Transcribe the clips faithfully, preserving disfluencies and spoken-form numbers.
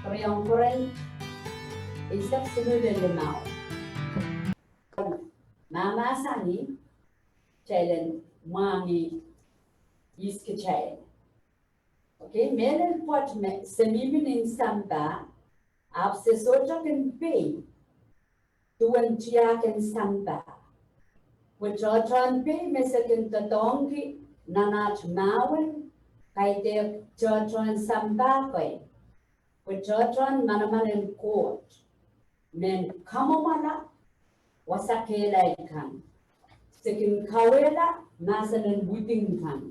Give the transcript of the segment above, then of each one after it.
Riong Korint, eisek siluh lel limau. Ma mahsanih, kitail en mwahngih ihs kitail. Okay, mehlel pwoat me se mihmi nin sampah, ahpw se sohte kin pei duwen tiahk en sampah. Pwe tohtohn pei me se kin doadoahngki nan aht mahwen, kaidehk tohtohn sampah kei. Pwe tohtohn manaman en Koht mehn kamwomwala wasa kehlail kan. Se kin kauwehla mahsen en widing kan.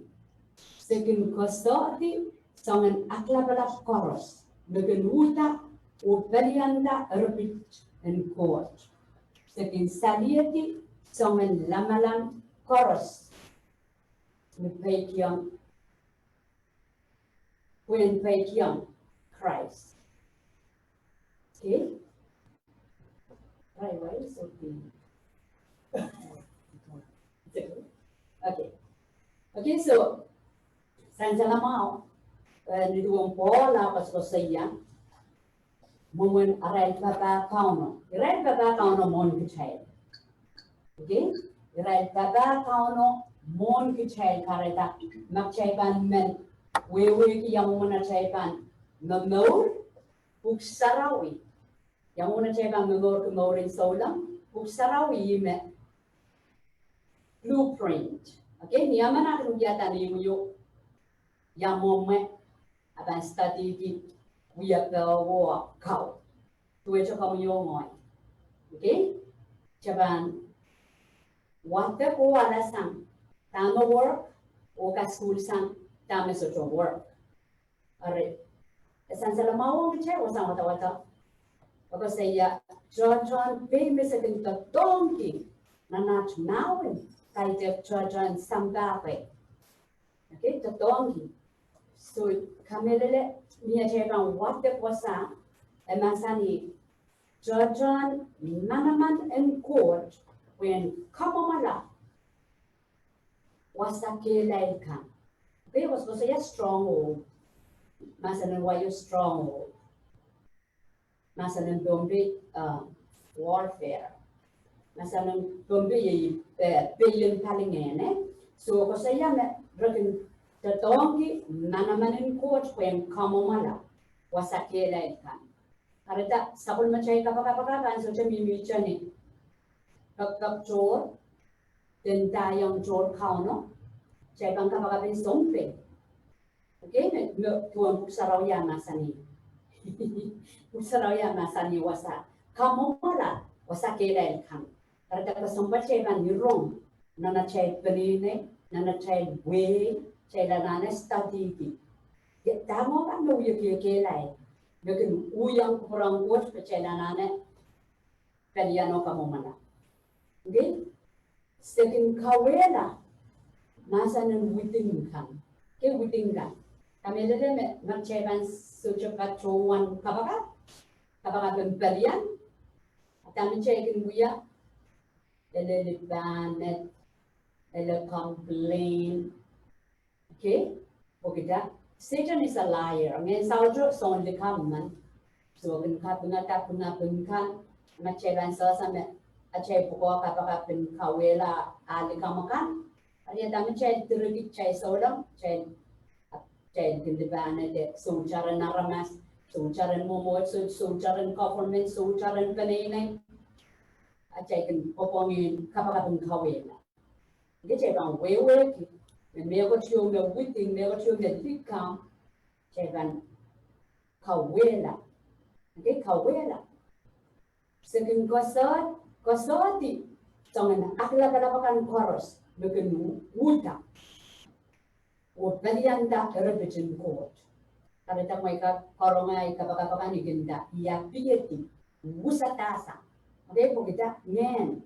Se kin koasoandi soangen aklapalap koaros me kin uhda oh pelianda eripit en Koht. Se kin saliedi soangen lamalam koaros me peikiong, pwehn peikiong Krais. Okay? Right, right? So, the, okay. Okay, so, sansal mwahu, eh, ni duwen Pohl ah koasokoasoia mwomwen arail papah Kauno. Irail papah Kauno mwohn kitail. Okay? Irail papah Kauno mwohn kitail. Kahrehda ma kitail pahn men wehwehki ia mwomwen atail pahn momour, Pwuhk Sarawi. Ia mwomwen atail pahn momourki mouren souleng, Pwuhk Sarawi ih me blueprint. Okay, ni amen ah kin wiahda ni mwo ia mwomwe, a pahn studyki wiepe oh kau. Duwehte komwi oh ngehi. Okay? Kitail pahn wadek oh alasang dahme work, oh kasukuhlsang dahme sohte work. Eri, e sansal mwahu ong kitail wasahn wadawad. Okay, se ia tohtohn pei me se kin doadoahngki nan aht mahwen, kaidehk tohtohn sampah kei. Okay, doadoahngki. So, kamehlele, ni atail pahn wadek wasa, e mahsanih, tohtohn manaman en Koht pwehn kamwomwala wasa kehlail kan. Okay, koasokoasoia stronghold. Mahsen en wai o stronghold. Mahsen en Pohnpei, uh, warfare. Mahsen en Pohnpei iei, eh, pein palingehn, eh. So, koasoia me re kin doadoahngki manaman en Koht pwehn kamwomwala wasa kehlail kan. Kahrehda sapwellimatail kapakap kan sohte mihmi ni pekpek tohr, de ndaiong tohr Kauno, kitail pahn kapakap en sounpei. Okay, me, me duwen Pwuhk Sarawi ah mahsanih. Pwuhk Sarawi ah mahsanih wasa kamwomwala wasa kehlail kan. Kahrehda kesempwal kitail pahn irong nan atail peneinei, nan atail wehi, kitail anahne studyki. Ia dahme kan me wie kehlail, me kin wiahiong kupwuren Koht pwe kitail anahne pelian oh kamwomwala. Okay? Se kin kauwehla mahsen en widing kan. Okay, widing kan. Kamehlele me, ma kitail pahn sohte patohwan kapakap, kapakap en pelian, dahme kitail kin wia, ele lipahned, ele complain. Okay? Pwehki dah, Satan is a liar. Ngehn saut soun likamw men. So, kin kapingada pingaping kan, ma kitail pahn sehse me, atail pwukoa kapakap en kauwehla ah likamw kan. Eri ia dahme kitail direki atail souleng, kitail, kitail kin lipahned, sohte ren aramas, sohte ren mwomwohdiso, sohte ren government, sohte ren peneinei. Atail kin pwopwongin kapakap en kauwehla. Kitail pahn wehwehki me mehkot ieu me widing, mehkot ieu me likamw, kitail pahn kauwehla. Okay, kauwehla. Se kin koasoa, koasoandi soangen aklapalap kan koaros me kin uhda oh pelianda eripit en Koht. Kahrehda mwein kak karonge ahi kapakap kan I kin nda, I apiedi, I wusada sang. Okay, pwehki dah, ngehn.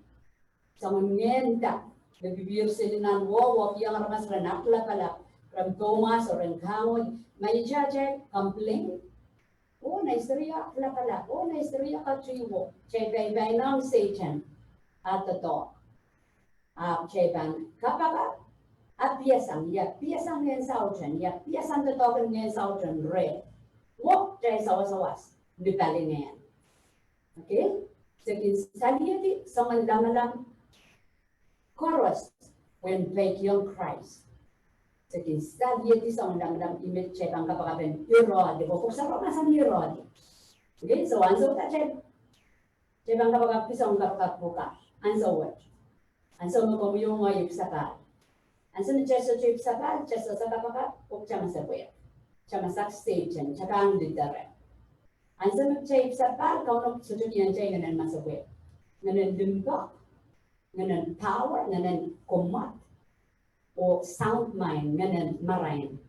Soangen ngehn dah, me pipir seli nan wehwehki ong aramas ren aklapalap, ren pohnmwahso, ren kahngohdi, ma I tah tah complain. Oh, nei seri aklapalap, oh, nei seri katiwo, kitail peipein ong Satan ah doadoahk. Ahpw kitail pahn kapakap, apiasang, I apiasang ngehn sauten, I apiasang doadoahk en ngehn sauten reh. Oh, kitail sawasawas. ni palingehn. Okay? Se kin salihedi soangen lamalam koaros pwehn peikiong Krais. Se kin salihedi soangen lamalam, ih me kitail pahn kapakapen irehdi, pwe Pwuhk Sarawi mahsanih irehdi. Okay, so ansou da kitail, kitail pahn kapakapki soangen kapakap pwukat, ansou wet. Ansou me komwi oh ngehi ipwsapahl. Ansou me kitail sohte ipwsapahl, kitail sehse kapakap, oh kitail masak wia, kitail masak Sehdan, kitail pahn lidere. Ansou me kitail ipwsapahl, Kauno sohte kihong kitail ngehnen masak wia, ngehnen limpoak, ngehnen power, ngehnen komwad, oh sound mind, ngehnen marain.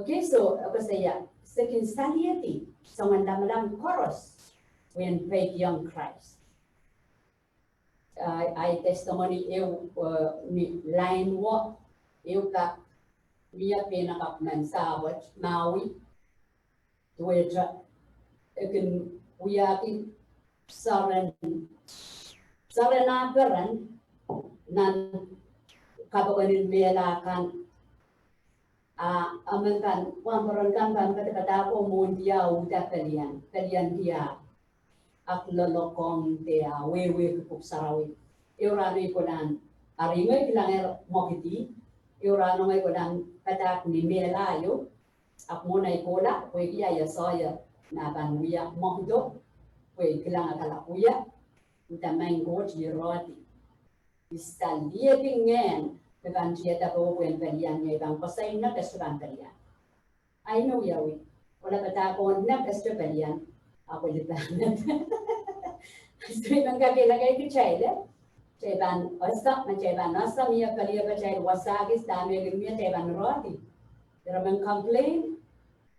Okay, so, okay, so yeah, se kin salihedi soangen lamalam koaros pwehn peikiong Krais. Ah, ahi testimony ehu, eh, ni lain wo, ehu pak, mie peinakapw nan sahpwet, Maui, duwehte e kin wiahki soaren, soaren ah peren nan kapokon en mehla kan. Ah, emen pahn, wahnpoaron kan pahn padapadahko mwohndi ah uhdahn pelian, pelian diar. Ak loalokong de ah wehwehki Pwuhk Sarawi. Ehu rahno I kolahng, ari ngehi kilangehr mwekidi, ehu rahno ngehi kolahng padahk ni mehla ieu, ak mwohn ahi kohla, pwehki ahi sawyer me pahn wia mwekido, pwe I kilang e kalap wia, uhdahn maing Koht irehdi. I salihedi ngehn me pahn tiada pwe pwehn pelian, ngehi pahn koasoi nek e sohte pahn pelian. Ahi me wiawi, kohla padahk oh nek e sohte pelian, ahpw e lipehnen. So I men kakehlaka kitail, eh, kitail pahn ese, ma kitail pahn ese mie pelien atail wasa kis dahme kin mie, kitail pahn irehdi. Ire men complain,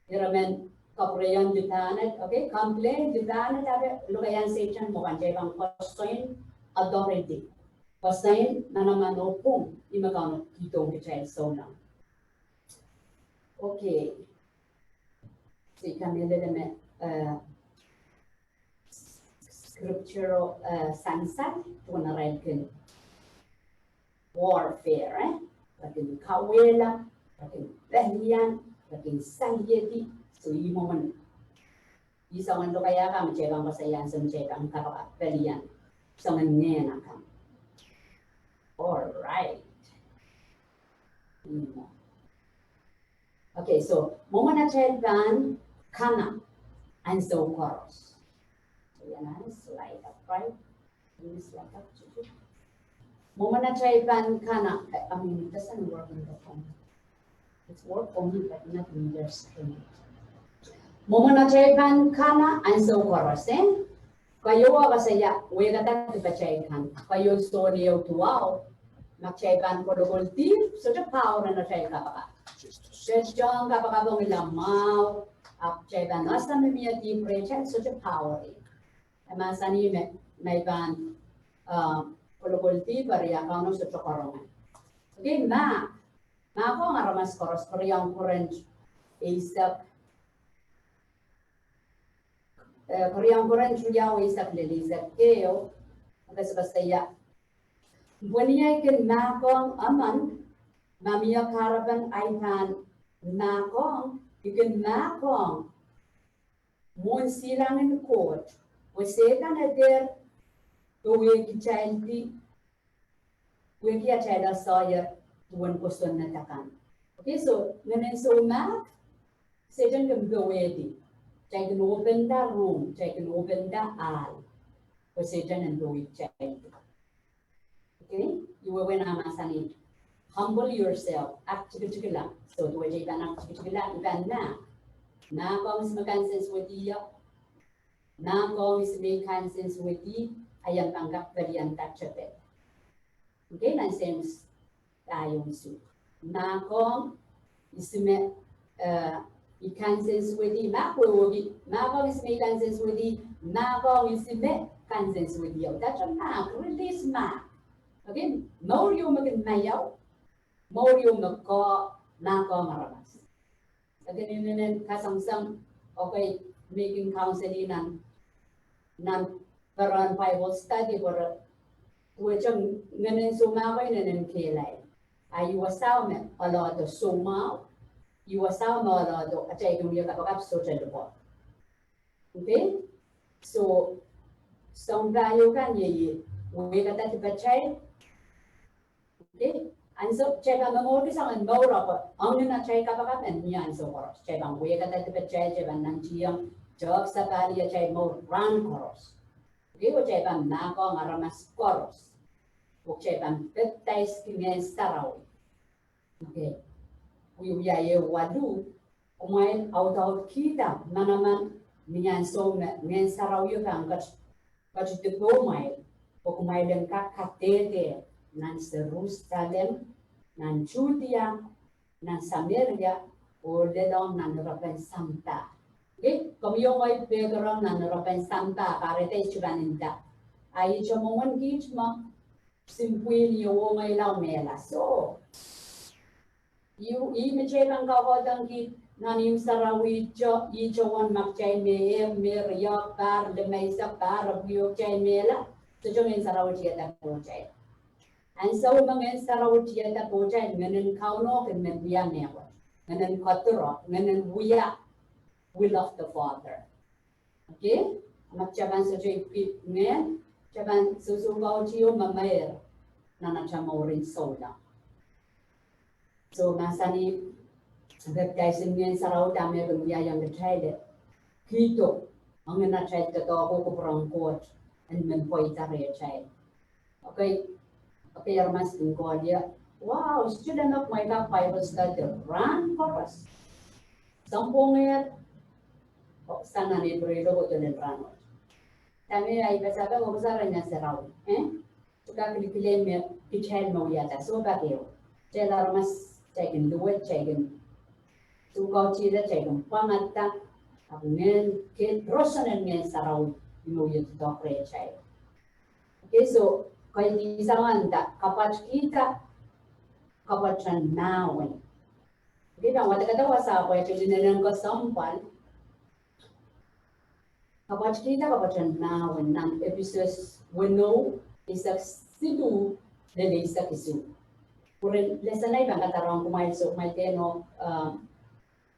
ire men kapwurehiong lipahned, okay, complain, lipahned, ake lokaiahn Sehdan mwo kan, kitail pahn koasoin authority, koasoin manaman oh pwung, ih me Kauno kihdohng kitail souleng. Okay. Se kamehlele me, eh, scripture, eh, sansal, duwen arail kin warfare, eh? Re kin kauwehla, re kin pelian, re kin salihedi, so ih mwomwen. Ih soangen lokaia kan me kitail pahn koasoia ansou me kitail pahn kapakap pelian soangen ngehn akan. All right. Mm. Okay, so, mwomwen atail pahn kana ansou koaros. So, yeah, slide up, right? Can you slide up, Gigi? Mwomwen atail pahn kana, I mean, it doesn't work in the phone. It's work for me, but not in their screen. Mwomwen atail pahn kana ansou koaros, eh? Keieun koaros ia, wehkada dipatail kan. Keieun sohn ehu duwau. Ma kitail pahn kolokol dihp, sohte power en atail kapakap. Kitail sohte kapakap ong ila mwahu, ahpw kitail pahn ese me mie dihp rehtail, sohte power. E mahsanih me, ma I pahn, uh, kolokol dihp, eri ia Kauno sohte karonge. Okay, mahk. Mahkohng aramas koaros, keriaun Korint eisek, eh, keriaun Korint riau eisek lel eisek ehu, e koasokoasoia. Pwe ni ei kin mahkohng emen, ma mie kahrepen ahi pahn mahkohng, I kin mahkohng mwohn silangin Koht, pwe Sehdan e dehr powehkitaildi, wehki atail sawyer duwen kosonned akan. Okay, so, ngehnen soumahk, Sehdan kin powehdi. Kitail kin open the room, kitail kin open the ahl. Pwe Sehdan en powehkitaildi. Okay? Ih wehwehn ah mahsanih, humble yourself, aktikitikla. So, duwehte I pahn aktikitikla, I pahn mahk. Mahkohng ihs me kansensuwedih ie. Mahkohng ihs me I kansensuwedih, a I en pahn kak pelianda tepel. Okay, nan Sehms lahiong isuh. Mahkohng ihs me, eh, I kansensuwedih, mahk wehwehki, mahkohng ihs me I kansensuwedih, mahkohng ihs me kansensuwedih ie. That mahk, release mahk. Okay, mour ieu me kin maiau, mour ieu me koh, mahkohng aramas. Eri inenen kasangsang, okay, me I kin counseling nan, nan peren Bible study, pwe re, duwehte ngehnen soumahko inenen kehlail. A ih wasao me oalohdo soumwahu, ih wasao me oalohdo atail kin wia kapakap sohte lipwoat. Okay? So, sounpar ieu kan iei, wehkada dipatail. Okay? Ansou kitail pahn momourki soangen mour ahpw, ong ni atail kapakap en mie ansou koaros. Kitail pahn wehkada dipatail, kitail pahn nantihong, kitail pahn sapahl atail mour rahn koaros. Okay, oh kitail pahn mahkohng aramas koaros. Oh kitail pahn pepdaiski Ngehn Sarawi. Okay. Wiewia ehu waluh, kumwail audaudkihda manaman ni ansou me Ngehn Sarawio pahn kat-, katidipoumwail, oh kumwail en kak kadehde nan Serusalem, nan Sudia, nan Sameria, oh lelohng nan erepen sampah. Okay, komw iang ngehi pehkerong nan erepen sampah, kahrehda I sohte pahn nda. A I sohte mwomwen kiht me, simpwin iang ngehi lao mehla. So, ih, ih me kitail pahn kaukaudehng kiht nan ihmw sarawi, ih sohte wen ma kitail me ehu, me riehk, pahr limeisek, pahr epwiki kitail mehla, sohte Ngehn Sarawi tiada pohtail. Ansou me Ngehn Sarawi tiada pohtail, Ngehnen Kauno kin men wia mehkot. Ngehnen kodirong, Ngehnen wia will of the Father. Okay? Ma kitail pahn sohte ipwiki Ngehn, kitail pahn sohsohte kautih oh memeir nan atail mouren souleng. So, mahsanih, pepdaisin Ngehn Sarawi dahme kin wiahiong kitail, kihdo, ong atail doadoahk oh kupwuren Koht en men pweida rehtail. Okay, okay, aramas kin kohla, wow, student of my Bible study rahn koaros. Sounpwongehr, oh, sang nan April oh kohdahn rahn wet. Dahme ahi pasapeng, oh, sang rahn sarawi, eh? Sohte kak kilkileng me kitail me wiahda, sohte pak ehu. Kitail aramas, kitail kin luwet, kitail kin sohte kautihla, kitail kin pwangada, ahpw Ngehn, ke-, roson en Ngehn Sarawi, me wia doadoahk rehtail. Okay, so, kaidehn sang nda, kapwatkihda kapwatehn mahwen. Okay, pahn wadekada wasa pwe kitail inenen kesempwal. Kapwatkihda kapwatehn mahwen nan Episos weneu, eisek siluh lel eisek isuh. Pwuren lesen ahi pahn kadarohng kumwail, so kumwail dehr nohk, ah,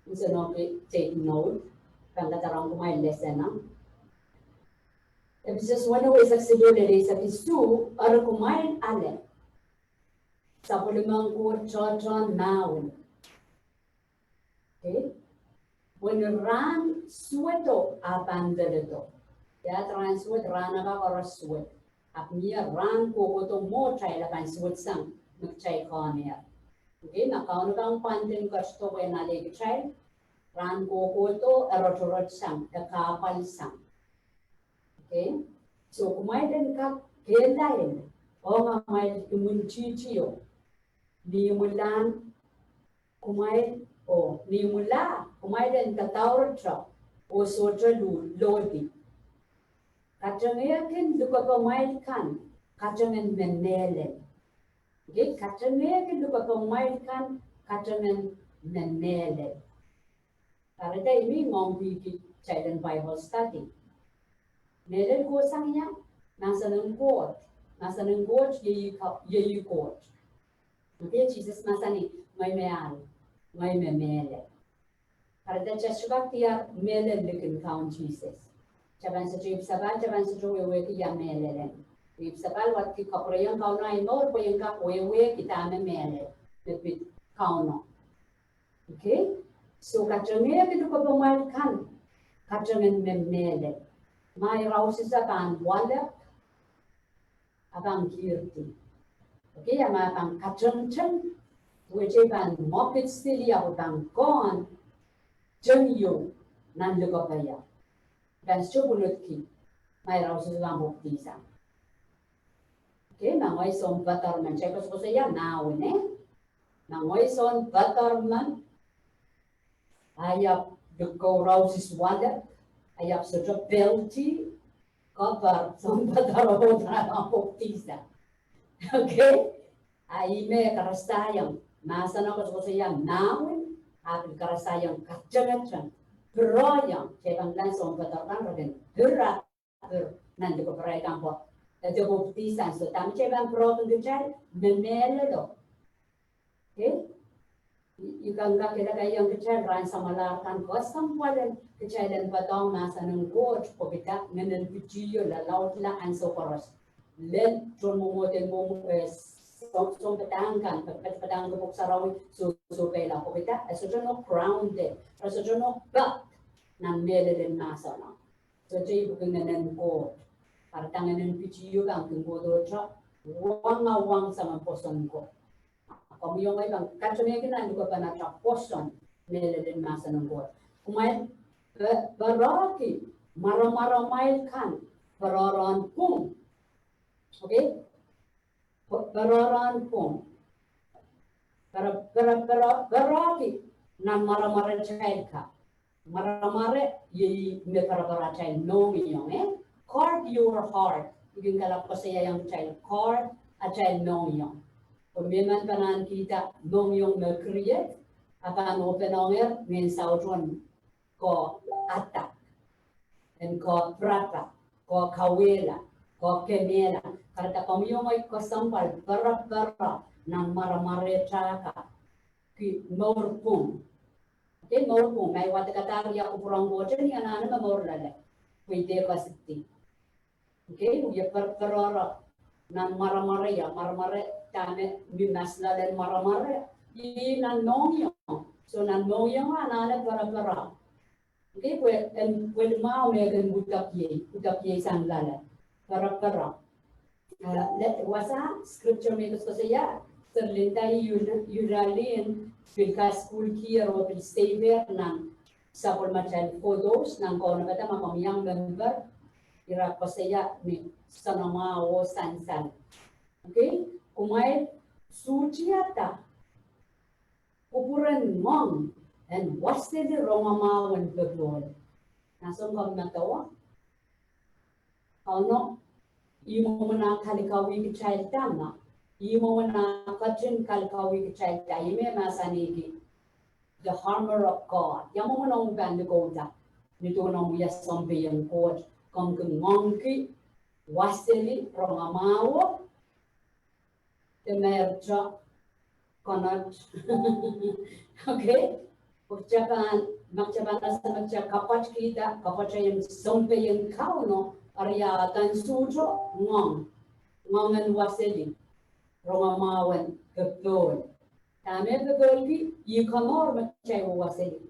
nsenohki take note, pahn kadarohng kumwail lesen ah. Episos weneu, eisek siluh lel eisek isuh, eri kumwail ale sapwellimen Koht tohtohn mahwen. Okay? Pwe ni rahn suwedo ah pahn leledo. Ia rahn suwed, rahn akan koaros suwed. Ahpw mie rahn kohkohdo mwo kitail pahn suwedsang me kitail kohnehr. Okay, ma Kauno pahn pwandin ketido pwe en ale kitail, rahn kohkohdo e rotorot sang, e kahpwal sang. Okay? So, kumwail en kak kehlail ong amwail imwintihtio, ni imwilahn kumwail, oh, ni imwilahn kumwail en dadaurete oh sohte lu-, lohdi. Katengehki lukepemwail kan katengen me mehlel. Okay, katengehki lukepemwail kan katengen me mehlel. Kahrehda I mih ngoangki kitail en Bible study. Mehlel kohsang ia? Mahsen en Koht. Mahsen en Koht iei Ka-, iei Koht. Okay, Sises mahsanih, ngehi me ahl, ngehi me mehlel. Kahrehda kitail sohte kak diar mehlel likin Kaun Sises. Kitail pahn sohte ipwsapahl, kitail pahn sohte wehwehki ia mehlel en. Ipwsapahl wadki kapwurehiong Kauno ahi mour pwe en kak wehwehki dahme mehlel, me pid Kauno. Okay? So katengehki lukepemwail kan katengen me mehlel. Ma irail sehse pahn walek, a pahn kihdi. Okay, a ma pahn katengteng, wehwehki pahn mwekid sili ahpw pahn kohn teng ieu nan lukepe ia. Pahn sohte pwunodki ma irail sehse pahn pwupwidisang. Okay, ma ngehi soun pedar men, kitail koasokoasoia mahwen, eh? Ma ngehi soun pedar men, a I ahpw likou irail sehse walek, a I ahpw sohte pelti, kapar, soun pedar oh pahn pwupwidisang. Okay? A ih me karasaiong, mahsen o koasokoasoia mahwen, ahpw karasaiong katengeteng, piroiong, kitail pahn kilang soun pedar kan re kin pir, pir nan lukeparail kan pwe e de pwupwidisang. So dahme kitail pahn pirohki kitail? Me mehlelo. Okay? I, I kak kak kehla kaiong kitail rahn samwalahro kan kesempwal en kitail en patohng mahsen en Koht, pwehki dah, ngehnen pitio lalaudla ansou koaros. Lel tohn mwomwohden mwomwo, eh, soang, soang padahk kan, pad, pad, padahk en pwuhk sarawi, soh, sohpeila pwehki dah, e sohte no grounded, e sohte no pek nan mehlelen mahsen o. Sohte ipwiki ngehnen Koht. Kahrehda ngehnen pitio kan kin kohdohte wangawang sang en pwoson ko. Komwi oh ngehi pahn katonehki nan luhkepene atail pwoson mehlelen mahsen en Koht. Kumwail pe-, perehki mwaremwaremwail kan, perehn pwung. Okay? Pe-, perehn pwung. Pere-, pere-, pere-, perehki nan mwaremwaretail ka. Mwaremware, iei me pereperehn atail mohngiong, eh? Guard your heart. I kin kalap koasoiaiong kitail, guard atail mohngiong. Pwe mehmen pahn kihda mohngiong me keriet, a pahn open ong er ngehn saut en koh adak, en koh pirapa, koh kauwehla, koh kemehla. Kahrehda komwi oh ngehi kesempwal perepere nan mwaremwaretail ka, ki mour pwung. Okay, mour pwung, ma I wadek adahr ia kupwur en Koht, ni anahne me mour loale. Pwe I dehr koasoia. Okay, I wia per-, perehn nan mwaremware, ia mwaremware, dahme mi mahs loalen mwaremware, ih nan mohngiong. So nan mohngiong anahne perepere. Okay, pwe en, pwe limau me kin uhdahki, uhdahki sang loale. Perepere. Uh, le-, wasa scripture me koasokoasoia, Sister Linda Yu-, Yuralin, pil kasukuhlki oh pil save nan sapwellimatail photos nan kaunopada ma komwi iang member, ira koasoia ni soanamwahu oh sansal. Okay, kumwail suhtihada kupwuren ngoang en waseli rongamwahu en popohl. Nan soang komwi medewe, Kauno, ih mwomwen ah kalikauih kitail da ma, ih mwomwen ah ketin kalikauih kitail da, ih me mahsanihki the armor of God. Ia mwomwen omw pahn likouda ni duwen omw wia sounpei en Koht, komw kin ngoangki waseli rongamwahuo, de meirte konot. Okay? Pwe kitail pahn, ma kitail pahn ese me kitail kapwat kihda, kapwat en sounpei en Kauno, eri ia eden suhto ngoang, ngoang en waseli rongamwahu en popohl. Dahme popohlki, ih komour me kitail waseli.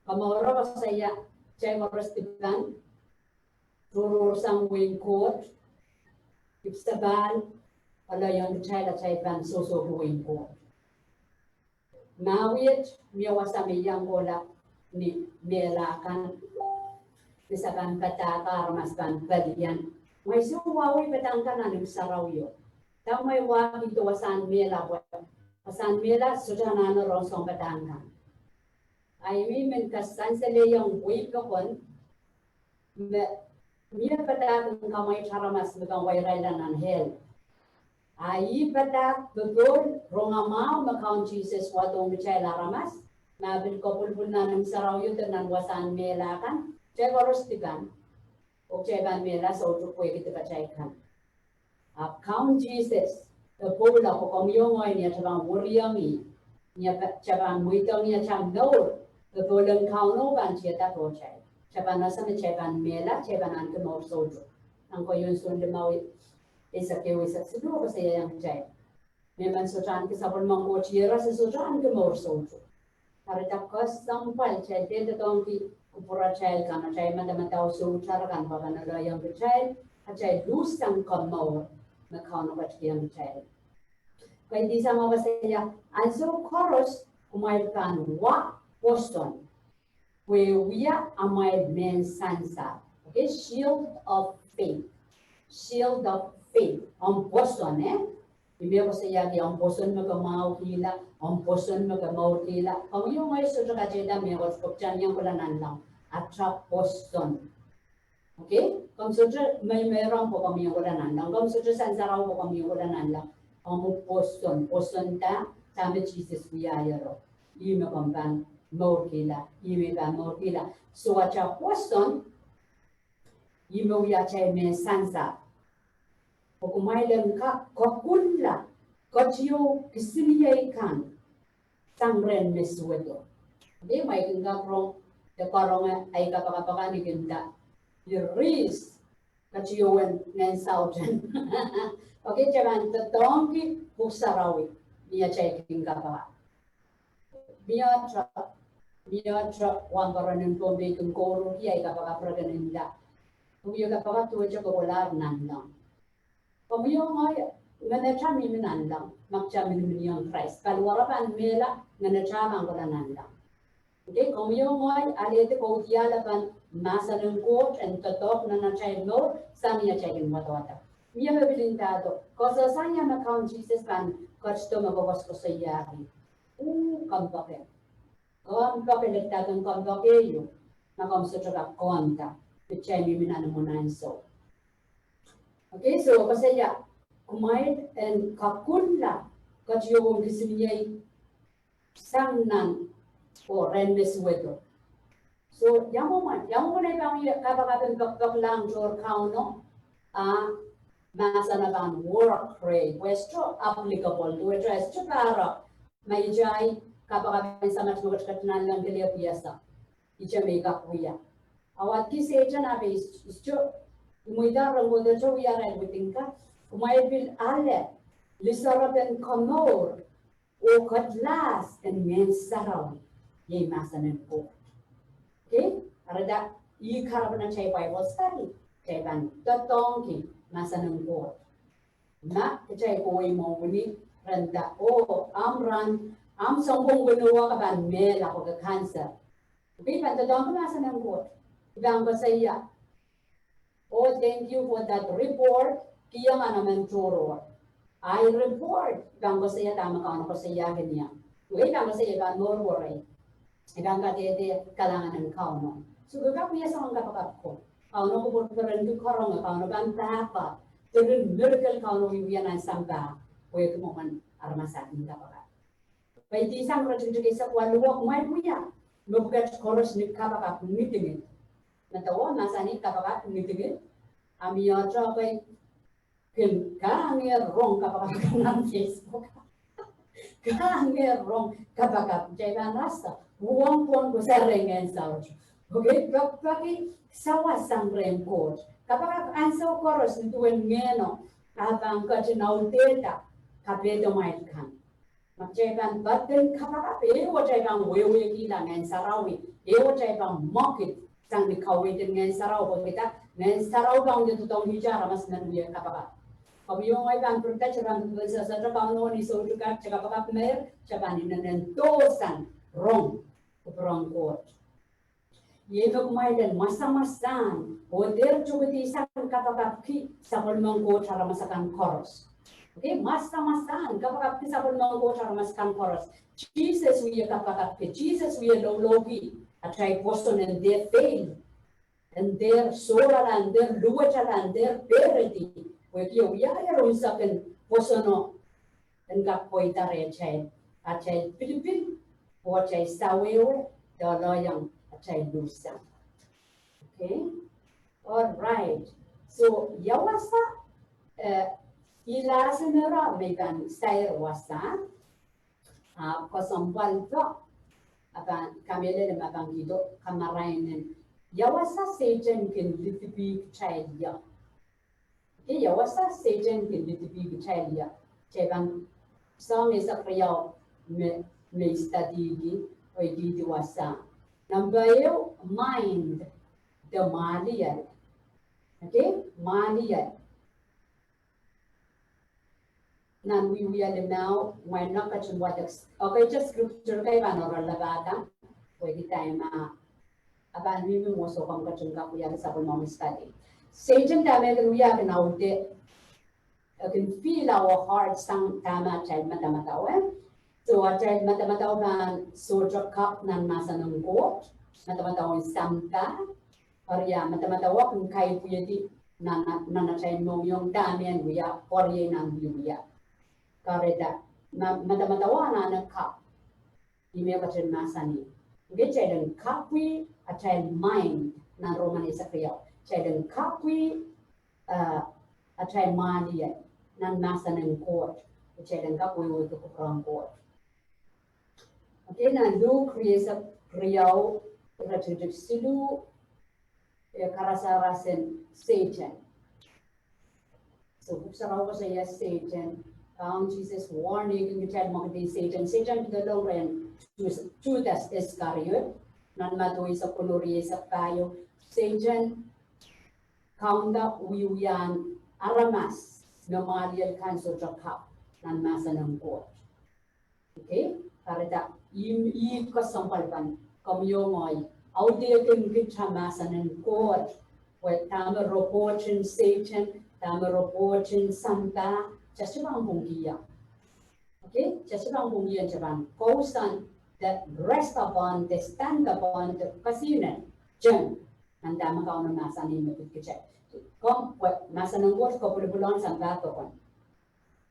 Komour o koasoia kitail koaros dipan, tohrohrsang wehin Koht, ipwsapahl, ale iang kitail atail pahn sohsohki wehin Koht. Ma wia, mie wasa me I iang kohla ni mehla kan, ni sapan padahk aramas pahn pelian. Mwein soh, wahwei padahk kan nan Imw Sarawio. Dahme wahki de wasahn mehla pwe, wasahn mehla sohte anahne rong soang padahk kan. A I men kasansalehiong wehi pokon me mie padahk en kamwaite aramas me pahn wa irail nan hell. A ih padahk popohl rongamwahu me Kaun Sises wadohng kitail aramas, ma pil kopwulpwul nan Imw Sarawio de nan wasahn mehla kan, kitail koaros dipan. Oh kitail pahn mehla soutuk pwehki dipatail kan. Ahpw Kaun Sises e pwoula pwe komwi oh ngehi ni atail pahn weriong ih, ni atail pahn mweidohng ih atail mour, popohl en Kauno pahn tiada pohtail. Kitail pahn ese me kitail pahn mehla, kitail pahn ahneki mour soutuk. Nan keieun Sohn limau, eisek ehu, eisek siluh koasoia iang kitail, mehmen sohte ahneki sapwellimen Koht iehros e sohte ahneki mour soutuk. Kahrehda kesempwal kitail dehr doadoahngki kupwuratail kan, atail madamadau sohte ahr kan, pwe pahn ale iang kitail, atail luhssang komour me Kauno ketikihong kitail. Kaidehn sang koasoia, ansou koaros kumwail pahn wa pwoson, pwe wia amwail mehn sansal. Okay, shield of faith. Shield of faith. Omw pwoson, eh? Ih me koasoiahki omw pwoson me ke mwahuhkihla, omw pwoson me ke mourkihla. Komwi oh ngehi sohte katehda mehkot pwe kitail iang kohla nanleng. Atail pwoson. Okay? Komw sohte meimeirong pwe komw iang kohla nanleng. Komw sohte sansarau pwe komw iang kohla nanleng. Omw pwoson, pwoson da, dahme Sises wiahiero. Ih me komw pahn mourkihla, ih me pahn mourkihla. So atail pwoson, ih me wia atail mehn sansal. Pwe kumwail en kak kokoula, ketieu kisiniei kan. sang rehn me suwedo. Ni mwein kin kak rong, de karonge ahi kapakap akan I kin nda, iris, katiuen ngehn sauten. Okay, kitail pahn doadoahngki Pwuhk Sarawi ni atail kin kapakap. Mie ata, mie ata wahnpoaron en Pohnpei kin kouruhrki ahi kapakap, re kin nda, komwi kapakap duwehte kohkohlahte nanleng. Komwi oh ngehi, ngenetail mihmi nanleng ma kitail miniminiong Krais. Paliwar pahn mehla, ngenetail pahn kohla nanleng. Okay, komwi oh ngehi alehdi kaudiahl pahn mahsen en Koht en doadoahk nan atail mour sang ni atail kin wadawad. Mie me pil ndahdo, koasoia me Kaun Sises pahn ketido me koasoakoasoiahki, oh, kompoake. Kompoake, lehdi dahkot, kompoake ieu, ma komw sohte kak kanda, kitail mihmi nan imwin ansou. Okay, so koasoia, kumwail en kakunla katiuen kisiniei sang nan, oh, rehn me suwedo. So, ia mwomwen, ia mwomwen ei pahn wia kapakap en pekipek lang tohr Kauno, a mahsen pahn work rei, pwe e sohte applicable, duwehte e sohte pahrek, ma itail kapakap en Samat me ketiket nanleng kelehpw iasang. Itail me I kak wia. Awadki Sehdan, ahpw e sohte, imwida ren kohdohte wia ren widingka, kumwail pil ale lisoarop en komour oh kedlahs en Ngehn Sarawi, iei mahsen en Koht. Okay? Eri da, ih kahrepen atail Bible study, kitail pahn doadoahngki mahsen en Koht. Ma kitail kohwei mwohni, ren nda, oh, ahmw rahn, ahmw sounpwong weneu ka pahn mehla, ke kanser. Okay, I pahn doadoahngki mahsen en Koht. I pahn koasoia, oh, thank you for that report, kihong emen tohrohr. Ahi report, I pahn koasoia dahme Kauno koasoiahki ie. Okay, I pahn koasoia, I pahn mour werei. I pahn kadehde kalahngan en Kauno. So, ke kak wia soangen kapakap ko. Kauno kupwurperenki karonge, Kauno pahn pahpa. Diren miracle Kauno wiewia nan sampah, pwehki mwomwen aramas akan kapakap. Pwe I di sang iretikitik eisek waluh, kumwail wia mepwukat koaros ni kapakap ngidingid. Medewe mahsanih kapakap ngidingid, a mie ata pwe kin kangehr rong kapakap nan Facebook. Kangehr rong kapakap, kitail pahn ese, uwen pohn kosonned en Ngehn Saut. Okay, pekipeki sawas sang rehn Koht. Kapakap ansou koaros nin duwen ngehno, a pahn ketin audehda kapehdomwail kan. Ma kitail pahn patehng kapakap, ehu atail pahn wehwehkihla Ngehn Sarawi, ehu atail pahn mwekid sang ni kaweid en Ngehn Sarawi, pwe kitail, Ngehn Sarawi pahn doadoahngki kitail aramas men wia kapakap. Komwi oh ngehi pahn pirida, kitail pahn pil sehse, Kauno, ni soutuk kak kitail kapakap mer, kitail pahn inenen dohsang rong kupwur en Koht. Iei me kumwail en masamasahn, oh dehr tuhkedi sang kapakapki sapwellimen Koht aramas akan koaros. Okay, masamasahn kapakapki sapwellimen Koht aramas akan koaros. Sises wia kapakapki, Sises wia loulouki atail pwoson en dehr fail, en dehr sohrala, en dehr luwetala, en dehr pehredi, pwehki e wiahier unsek en pwosono en kak pweida rehtail, atail pilipil, oh atail sawehwe, doaloiong atail luhsang. Okay? All right. So, ia wasa, eh, I lasi nera me I pahn sair wasa, a kesempwal pwe, a pahn kamehlele me pahn kihdo kamarain en ia wasa Sehdan kin lidipih kitail ie. Okay, ia wasa Sehdan kin lidipih kitail ie. Kitail pahn sang eisek riau me, me I studyki, oh I dihdi wasa. Nahmpe ehu, mind, de mwahliel. Okay, mwahliel. Nan Wiewia limau, mwein ke ketin wadek, okay, just scripture kei pahn oaralapahda, pwehki time a pahn mihmi mwo, so komw ketin kak wiahki sapwellimomwi study. Sehdan dahme e kin wia, e kin aude, e kin fill our hearts sang dahme atail madamadau, eh? So atail madamadau pahn sohte kak nan mahsen en Koht, madamadau en sampah, eri ia madamadau e kin kaipwihedi nan, nan atail mohngiong dahme e wia, pwe riei nan wiewia. Kahrehda, ma, madamadau anahne kak. Ih me ketin mahsanih. Nge kitail en kapwi atail mind nan Roman eisek riau. Kitail en kapwi, uh, atail mwahliel nan mahsen en Koht. Kitail en kak wehwehki kupwur en Koht. Okay, nan Luk rieisek riau, iretikitik siluh, e karasaras en Sehdan. So, Pwuhk Sarawi koasoia Sehdan, Kaun Sises warning kitail me kihdi Sehdan. Sehdan pil doadoahk rehn Judas Iskariot, nan Madiu eisek weneu, rieisek pahieu. Sehdan kaunda wiwiahn aramas me mwahliel kan sohte kak nan mahsen en Koht. Okay, kahrehda ih, ih kesempwal pahn komwi oh ngehi audehkin kitail mahsen en Koht, pwe dahme report en Sehdan, dahme report en sampah, kitail sohte pahn pwungkihong. Okay, kitail sohte pahn pwungkihong, kitail pahn kousoan, the rest upon, the stand upon, the kesihnen, jen, nan dahme Kauno mahsanih me pid kitail. Komw, pwe mahsen en Koht kapwilipwilong sampah pokon.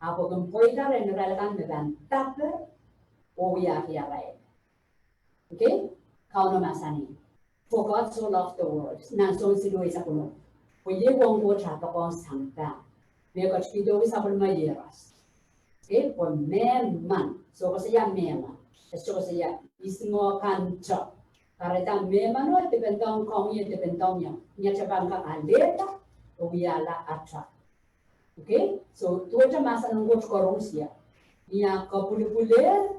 Ahpw e kin pweida rehn irail akan me pahn daper oh wiahki arail. Okay? Kauno mahsanih, "For God so loved the world." Nan Sohn siluh eisek weneu. Pwe iei uwen Koht ah poakohng sampah, me ketikihdo sapwellime iehros. Okay? Pwe mehmen, soh koasoia mehmen. E soh koasoia isngoh kan te. Kahrehda mehmen oh e dependohng komwi, e dependohng ie. Ni atail pahn kak alehda oh wiahla atail. Okay, so duwehte mahsen en Koht koaros ia, ni ah kapwilipwilih,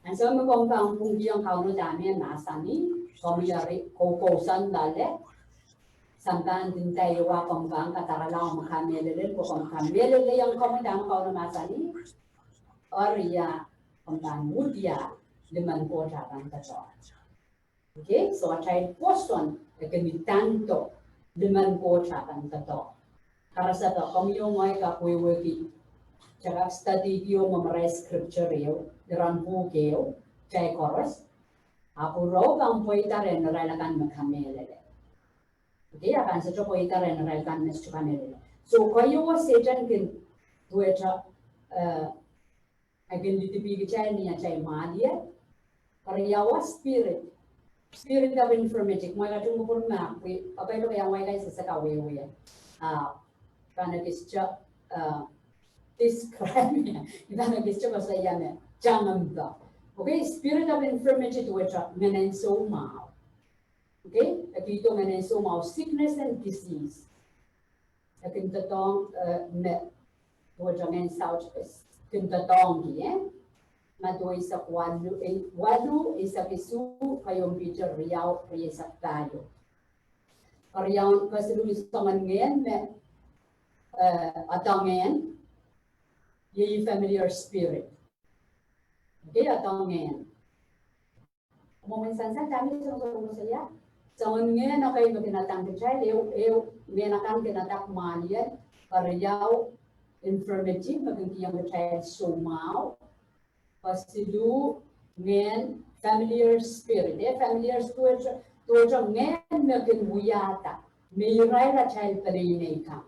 ansou me komw pahn pwungkihong Kauno dahme e mahsanih, komw eri koukousoan loale, sampah ndinda ehu, komw pahn kadarala omw kamehlele, pwe komw kamehlele ong komwi dahme Kauno mahsanih, eri ia, komw pahn wia limen Koht ah pahn doadoahk. Okay, so atail pwoson e kin idando limen Koht ah pahn doadoahk. Karasepe, komwi oh ngehi kak wehwehki, kitail kak study ki oh memorize scripture ehu, iren pwuhk ehu, kitail koaros. Ahpw irail pahn pweida rehn irail akan me kamehlele. Okay, a pahn sohte pweida rehn irail akan me sohte kamehlele. So, koaros Sehdan kin duwehte, eh, e kin lidipih kitail ni atail mwahliel. Keriau, spirit. Spirit of infirmity. Mwein katung kupwur me, pwe, apwal iang wai kaisasek a wehwe. Ah, pahn ekiste, ah, describe. Pahn ekiste koasoia me, tangehng. Okay, spirit of infirmity duwehte ngehn en soumwahu. Okay, e kihdo ngehn en soumwahu, sickness and disease. E kin doadoahng, eh, me, duwehte ngehn saut, eh, kin doadoahngki, eh? Madiu eisek waluh, eh, waluh, eisek isuh, Pahieu en Piter riau, rieisek pahieu. Keriaun, kesiluh, soangen ngehn me, eh, adangen, iei familiar spirit. Okay, adangen. Mwomwen sansal dahme sohte koasoia. Soangen ngehn ekei me kin adang kitail, ehu, ehu, ngehn akan kin adak mwahliel, keriau, infirmity, me kin kihong kitail soumwahu. Kesiluh, ngehn, familiar spirit. Eh, familiar spirit, duwehte ngehn me kin wiahda me irail atail peneinei kan.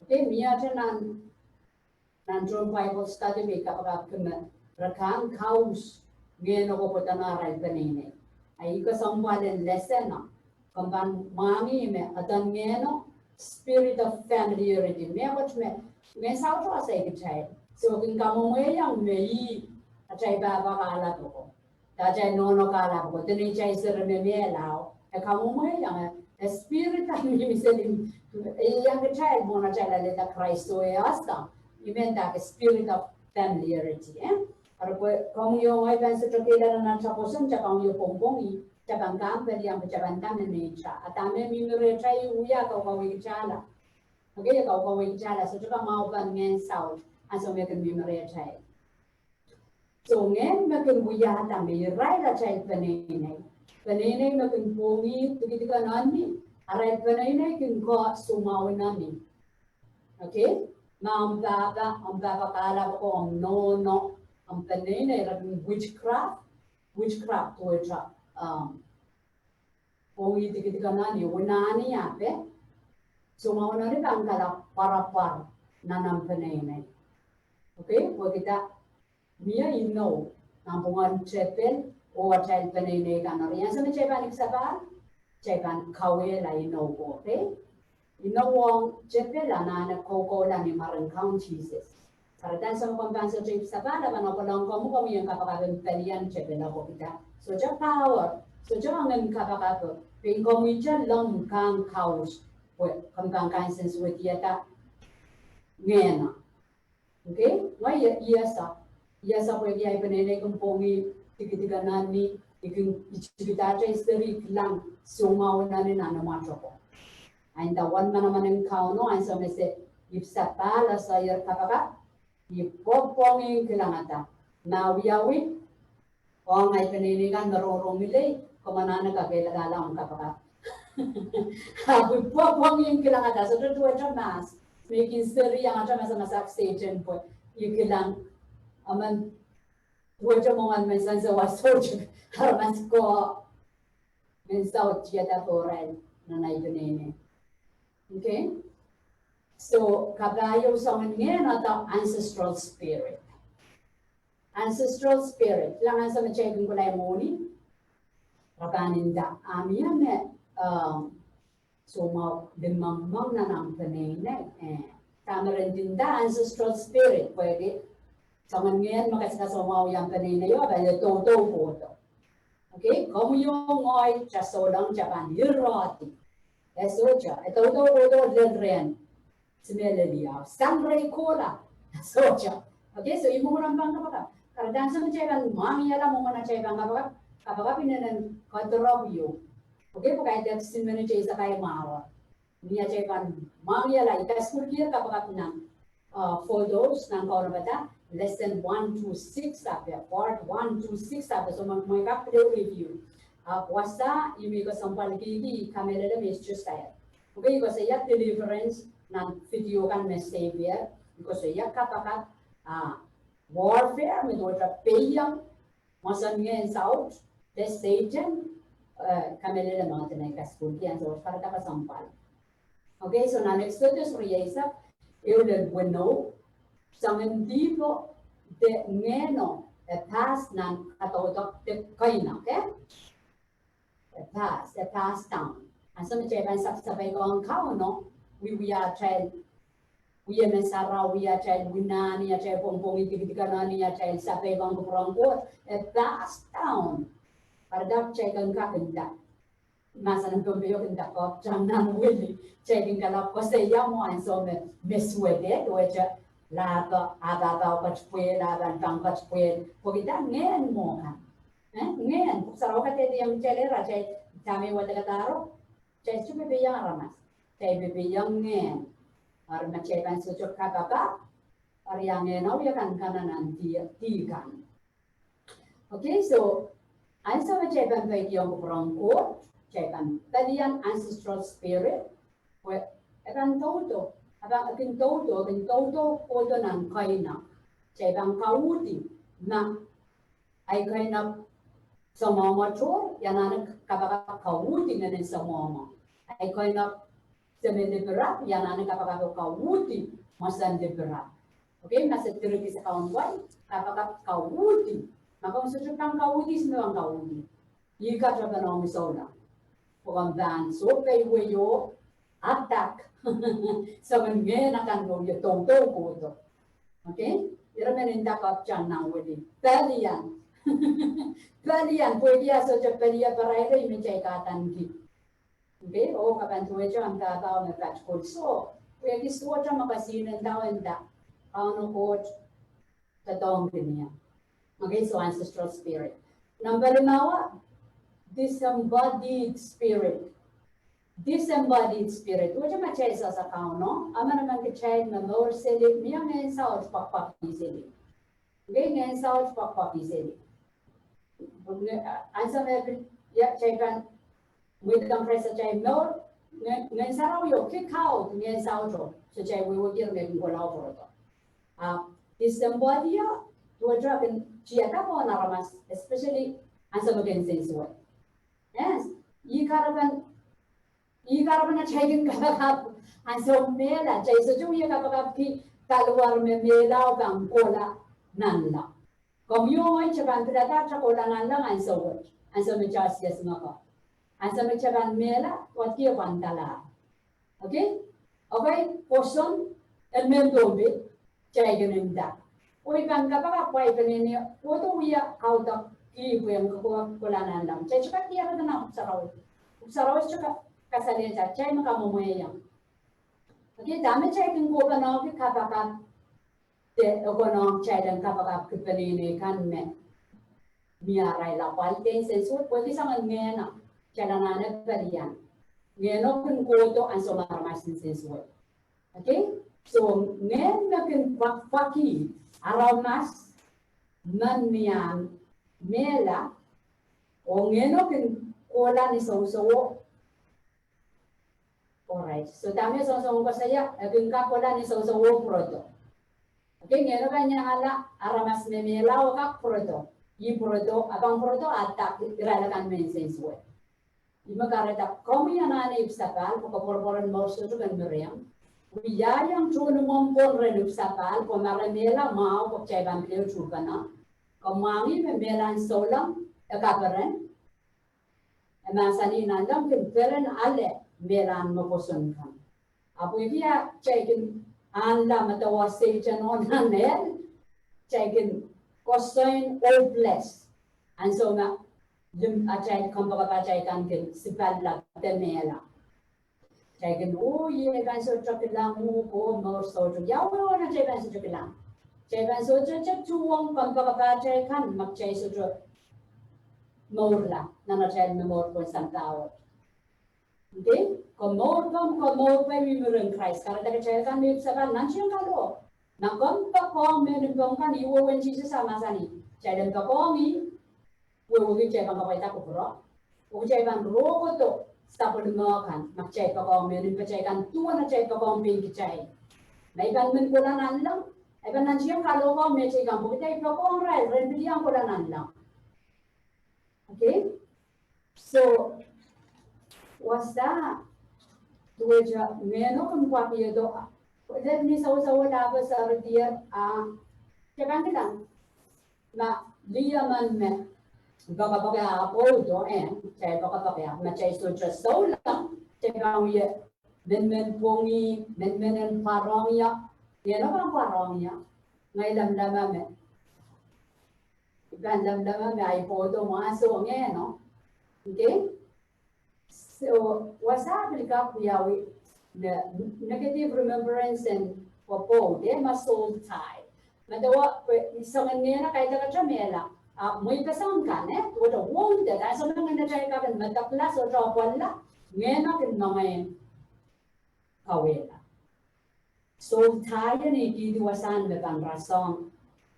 Okay, mie ata nan nan tohn Bible study me I kapakapki me re kak kaus ngehno ko pwe dene arail peneinei. A ih kesempwal en lesson o. Komw pahn mwahngih me adangen ngehno, spirit of familiarity. Mehkot me, ngehn saut o ese kitail. So kin kamwomwehiong me ih atail pahpa kahlap oko. Atail nohno kahlap oko, dene atail seri me mehla o. E kamwomwehiong, eh, spirit en mihmi seli, eh, iang kitail mwohn atail alehda Krais oh e ese. I men dah ke spirit of familiarity, eh? Eri pwe komwi oh ngehi pahn sohte kehlail nan atail pwoson, kitail pahn wie pwongpwongih, kitail pahn kampel iang kitail pahn dahme neitail. A dahme mihmi rehtail wia kaukawehkitailla. Okay, kaukawehkitailla, sohte kamwahupen ngehn saut, ansou me kin mihmi rehtail. So ngehn me kin wiahda me irail atail peneinei. Peneinei me kin pwongih dikedik en eni. Arail peneinei kin koh soumwahu en eni. Okay? Ma omw pahpa, omw pahpa kahlap oko, omw nohno, omw peneinei, re kin witchcraft, witchcraft duwehte, um, pwongih dikedik en eni, wunahni ape. Soumwahu en eni pahn kalap pwarapwar nan omw peneinei. Okay? Pwehki dah, mie inou, nanpwungen tepel, oh atail peneinei kan. Eri ansou me kitail pahn iang sapahl, kitail pahn kawehla inou ko, okay? Inou ong tepel anahne koukoula ni mwaren Kaun Sises. Kahrehda ansou me komw pahn sohte ipwsapahl, a pahn apwal ong komwi, komwi en kapakap en pelian tepel, pwehki sohte power, sohte ong en kapakap, pein komwi te lomw kan kaus, pwe komw pahn kansensuwedihada ngehno. Okay, ngehi I ese, I ese pwehki ahi peneinei kin pwongih dikedik nan ni, I kin, I tikidahte seri kilang soumwahu nan ni nan mwatoko. Ahi nda uwen manaman en Kauno, ansou me se ipwsapahl, se iei kapakap, I pwopwongih kilangada. Ma wiawi, ong ahi peneinei kan me rongorong ngilen, komw anahne kakehlakahla omw kapakap. Ahpw I pwopwongih kilangada, sohte duwehte mahs, me I kin seri iangete masamasak Sehdan pwe I kilang, emen duwehte mwomwen mehn sansal wasa sohte, aramas ko, mehn sansal tiada korail nan ahi peneinei. Okay? So, kapahieu soangen ngehn ede ancestral spirit. Ancestral spirit, kilang ansou me kitail kin kohla mwohni, re pahn nda, a mie me, um, soumwahu limwengmweng nan omw peneinei, eh. Dahme re nda ancestral spirit, pwehki soangen ngehn me kasikasomwahu iang peneinei o, pwe e doudou kohdo. Okay, komwi oh ngehi, kitail souleng, kitail pahn irehdi. E sohte, e doudou kohdo lel rehn Simeleliau, sang rei kohla, sohte. Okay, so I mwomwen omw pahn kapakap. Kahrehda ansou me kitail pahn mwahngihala mwomwen atail pahn kapakap, kapakap inenen kadirepw ieu. Okay, pwe kaidehk simen atail sakai mwahu. Ni atail pahn mwahngihala, I kasukuhlkier kapakap nan, uh, photos nan kaunopada, lesson one two six ape, part one two six ape, so ma, ma I kak pil review. Ahpw wasa I mi kesempwalkihdi, I kamehlele me I sohte sair. Okay, I koasoia deliverance nan video kan me Xavier, I koasoia kapakap, ah, warfare, me duwehte peiong mwomwen ngehn saut, de Sehdan, eh, kamehlele me I dene I kasukuhlki ansou wet, kahrehda kesempwal. Okay, so nan Exodus rieisek, ehu lel weneu, soangen dihpo de ngehno e pass nan kadaudok de keinek, okay? E pass, e pass down. Ansou me kitail pahn sapsapeik ong Kauno, wiewia atail, wia me sarawi atail, winahni atail, pwongpwongih dikedik nan ni atail, sapeik ong kupwur en Koht, e pass down. Kahrehda kitail kin kak nda, mahsen en Pohnpei kin nda, koptang nan wili, kitail kin kalap koasoia mwo ansou me, me suwed, duwehte lahpo, ah pahpa oh ketpwel, ah pahpa oh ketpwel, pwehki dah ngehn mwo kan. Eh, ngehn, Pwuhk Sarawi kadehdehiong kitail, ira kitail, dahme I wadek kadaro, kitail sohte pepeiong aramas, kitail pepeiong ngehn. Eri ma kitail pahn sohte kapakap, eri ia ngehno wia kankanengen dih, dih kan. Okay, so, ansou me kitail pahn peikiong kupwur en Koht, kitail pahn pelian ancestral spirit, pwe e pahn doudou, e pahn, e kin doudou, e kin doudou kohdo nan keinek. Kitail pahn kauhdi, ma ahi keinek soangoang tohr, I anahne kapakap kauhdi ngehnen soangoang. Ahi keinek seme lipirap, I anahne kapakap kauhdi mwomwen lipirap. Okay, ma se direki sakaun wai, kapakap kauhdi. Ma komw sohte pahn kauhdi, se me pahn kauhdi. Ih katapan omw souleng. Pwe komw pahn sohte peiwei oh attack soangen ngehn akan me wia doudou kohdo. Okay? Ira me nda koptang nan wili. Pelian. Pelian, pwehki a sohte pelia pahraire, I men kitail kadaneki. Okay? Oh, kapahn duwehte omw pahpa oh me pat kohdo. Pwehki sohte me kesihnen dah, nda, Kauno Koht doadoahngkin ie. Okay, so ancestral spirit. Nahmba limau, disembodied spirit. Disembodied spirit. Duwehte ma kitail sehse Kauno, emenemen kitail me mour seli, mie ngehn saut pwakpwakih seli. Okay, ngehn saut pwakpwakih seli. Ansou me, ia, kitail pahn mweidohng Krais atail mour, ngehn, ngehn sarawi o kick out ngehn saut o, sohte wehwehki me kin kohla pwurodo. Ah, disembodied, duwehte kin tiada pohn aramas, especially ansou me kin sensual. Yes, ih kahrepen, ih kahrepen atail kin kapakap ansou mehla, kitail sohte wie kapakapki paliwar me mehla oh pahn kohla nanleng. Komwi oh ngehi kitail pahn pilada kitail kohla nanleng ansou wet, ansou me kitail sies ngako. Ansou me kitail pahn mehla, wahdo kitail pahn dala. Okay? Okay, pwoson en mehn Pohnpei, kitail kin nda, Oh I pahn kapakap pwe I peneinei, oh I wia kaudok ki pwe en kohla nanleng. Kitail sohte kak diarada nan Pwuhk Sarawi. Pwuhk Sarawi sohte kasalehda kitail me kamwomwehiong. Okay, dahme kitail kin kohpene ki kapakap, de e konehng kitail en kapakapki peneinei kan me mie arail apwal de insensuwed, pwehki soangen ngehno, kitail anahne pelian. Ngehno kin kohdo ansou me aramas insensuwed. Okay? So, ngehn me kin pwakpwaki aramas me mie mehla, oh ngehno kin kohla ni sousouo. Alright. So, dahme sousouo koasoia, e kin kak kohla ni sousouo pwurodo. Okay, ngehno pahn iangala aramas me mehla oh kak pwurodo. Ih pwurodo, a pahn pwurodo, a dak irail akan me insensuwed. Ih me kahrehda komwi anahne ipwsapahl, pwe koapworopwor en mour soutuk en miriong. Wiahiong tohn imwomw pwon rehn ipwsapahl, pwe ma re mehla mwahu, pwe kitail pahn pil tuhpene. Komw mwahngih me mehlahn souleng e kaperen. E mahsanih nanleng kin peren ale mehlahn me pwoson kan. Ahpw pwehki kitail kin anahne medewe Sehdan oh nan ehl, kitail kin koasoia hopeless. Ansou me limpoak atail, kompoakepahtail kan kin sipalla de mehla. Kitail kin, oh, I pahn sohte kilang uhk oh mour soutuk. Ia wehwehn atail pahn sohte kilang? Kitail pahn sohte tuhwong kompoakepahtail kan ma kitail sohte mourla nan atail momour pohn sampah wet. Okay? Komour pahn, komour pahn mihmi rehn Krais. Kahrehda kitail kan me ipwsapahl, nantihong kalohk. Ma komw poakohng me limpoak kan, ih wehwehn Sises a mahsanih. Kitail en poakohng ih, wehwehki kitail pahn kapwaiada kupwuro. Oh kitail pahn rokohdo sapwellime kan, ma kitail poakohng me limpoak kan, duwen atail poakohng pein kitail. Ma I pahn men kohla nanleng, I pahn nantihong kalohk ong mehteikan pwehki I poakohng irail, ren pil iang kohla nanleng. Okay? So, wasa, duwehte ngehno kin pwakihdo, lel ni sousouo lapw sarawi dier, a, kitail pahn kilang. Ma lih emen me poakepoake apwoudo, eh, kitail poakepoake, ma kitail sohte souleng, kitail pahn wie menmen pwongih, menmen en pwarohng ie, ngehno pahn pwarohng ie. Ngehi lamalam me I pahn lamalam me ahi pwoudo mwaso ngehno. Okay? So, wasa pil kak wiawi ne negative remembrance en pwopwoud, eh, ma soul tie. Medewe, pwe soangen ngehno kaidehkte mehla. A mweipeseng kan, eh, duwehte wounded, ansou me ngehn atail kak en medekla, sohte apwalla, ngehno kin mengei en kauwehla. Soul tie ih kihdi wasahn me pahn rasehng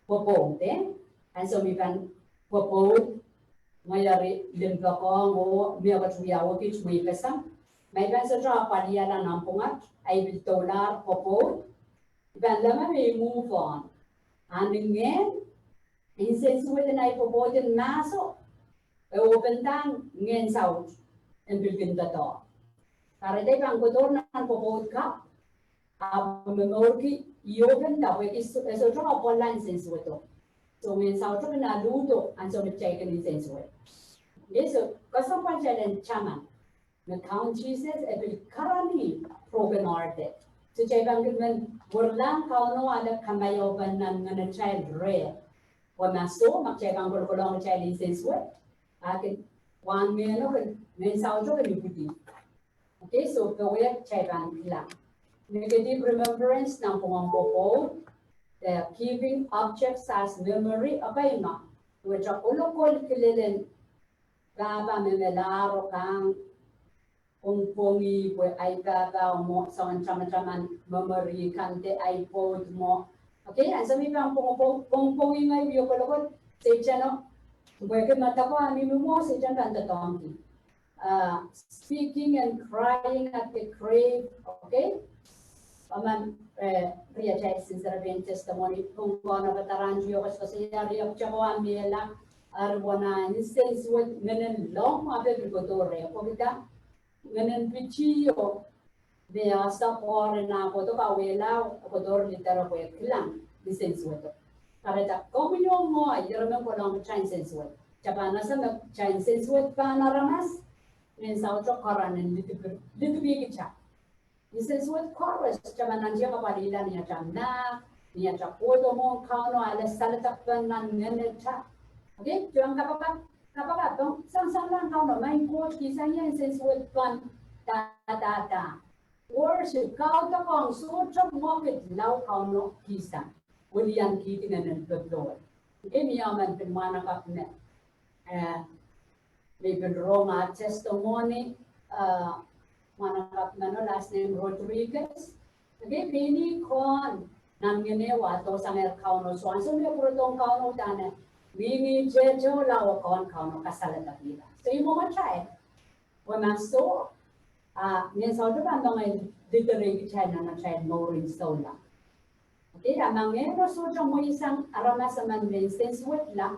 pwopwoud, eh? Ansou me I pahn pwopwoud, ngehi eri limpoakohng oh mehkot wiawi kit mweipeseng. Ma I pahn sohte apwalihala nanpwungat, ahi pil doulahr pwopwoud, I pahn lamalam me I move on. A ni ngehn, insensuwed en ahi pwopwoud en mahso, e opendahng ngehn saut en pil kin doadoahk. Kahrehda I pahn kohdohr nan pwopwoud kapw, ahpw momourki I openda pwehki e sohte apwalla insensuwedo. So ngehn sauto kin aludo ansou me kitail kin insensuwed. Okay, so kesempwal kitail en taman me Kaun Sises e pil karanih broken hearted. So kitail pahn kin men werlahng Kauno ale kamaiaupen nan ngenatail reh. Pwe ma soh, ma kitail pahn kolokolohng atail insensuwed, a kin wahn ngehno kin, ngehn sauto kin ipwidi. Okay, so powehk kitail pahn kilang. Negative remembrance nanpwungen pwopwoud, the keeping objects as memory, okay, ma, duwehte kolokol kilelen pahpa me melahr oh pahn pwongpwongih pwe ahi pahpa mwo, soangen tamataman memory kan de ahi pwoud mwo. Okay, ansou me I pahn pwongpwong, pwongpwongih ngehi wie kolokol, Sehdan o, pwehki ma dahkot a mihmi mwo, Sehdan pahn doadoahngki. Uh, speaking and crying at the grave, okay? Emen, eh, riatail sincere testimony, pwung kona padaran tio koasoakoasoia riatail ko a mehla, ari wahn insensuwed ngehnen lomw ape pil kohdohr reh, pwehkida ngehnen pitio, me ese koaros en kohdo kauwehla, kohdohr lider pwe kilang insensuwedo. Kahrehda komwi oh ngehi, ire men kohlahng kitail insensuwed. Kitail pahn ese me kitail insensuwed pahn aramas, ngehn sauto koaros en lidipih, lidipih kitail. Insensuwed koaros, kitail pahn nantihong kapwalihla ni atail mahk, Ni atail kohdo mwohn Kauno, ale saledek pahn nan ngenetail. Okay, duwen kapakap, kapakap, pahn sansalohng Kauno, maing Koht, kihsang ie nsensuwed pahn da, da, da. Worship, kaudokiong, sohte mwekid lao Kauno kihsang. Wilian kihdi ngehnen popohl. Okay, mie emen pil mwahnakapw me, eh, me pil rong ah testimony, eh, mwahnakapw meno last name Rodriguez. Okay, pein ih kohn nan ngehno ah dohsangehr Kauno, soh, ansou me pwurodohng Kauno udahn e mihmi tehte lao e kohn Kauno kasaledekihla. So, ih mwomwatail. Pwe ma soh, ah, ngehn saut pahn mengei liderei kitail nan atail mouren souleng. Okay, a ma ngehno sohte mweisang aramas emen me nsensuwedla,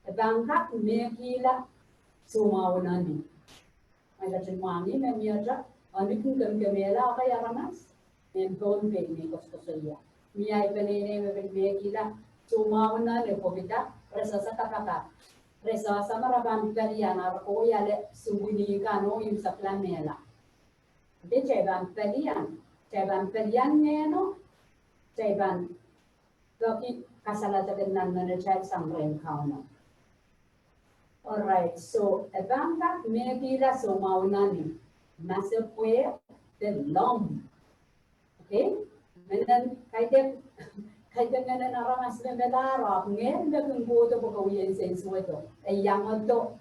e pahn kak mehkihla soumwahu en eni. Ahi ketin mwahngih me miehte, eni kin kemkemehla ekei aramas, mehn Pohnpei me koasokoasoia. Mie ahi peneinei me pil mehkihla soumwahu en eni pwehki dah, re sehse kapakap. Re sehse me re pahn pelian, re kohiala suwini kan oh imwisekla mehla. Okay, kitail pahn pelian, kitail pahn pelian ngehno, kitail pahn peki kasaledek en nan ngenetail sang rehn Kauno. Alright, so, e pahn kak mehkihla soumwahu en eni, masepwehk de loam. Okay? Menen kaidehk, kaidehk ngehnen aramas me melahr, ahpw ngehn me kin kohdo pwe ke wia nsensuwedo. E iangodo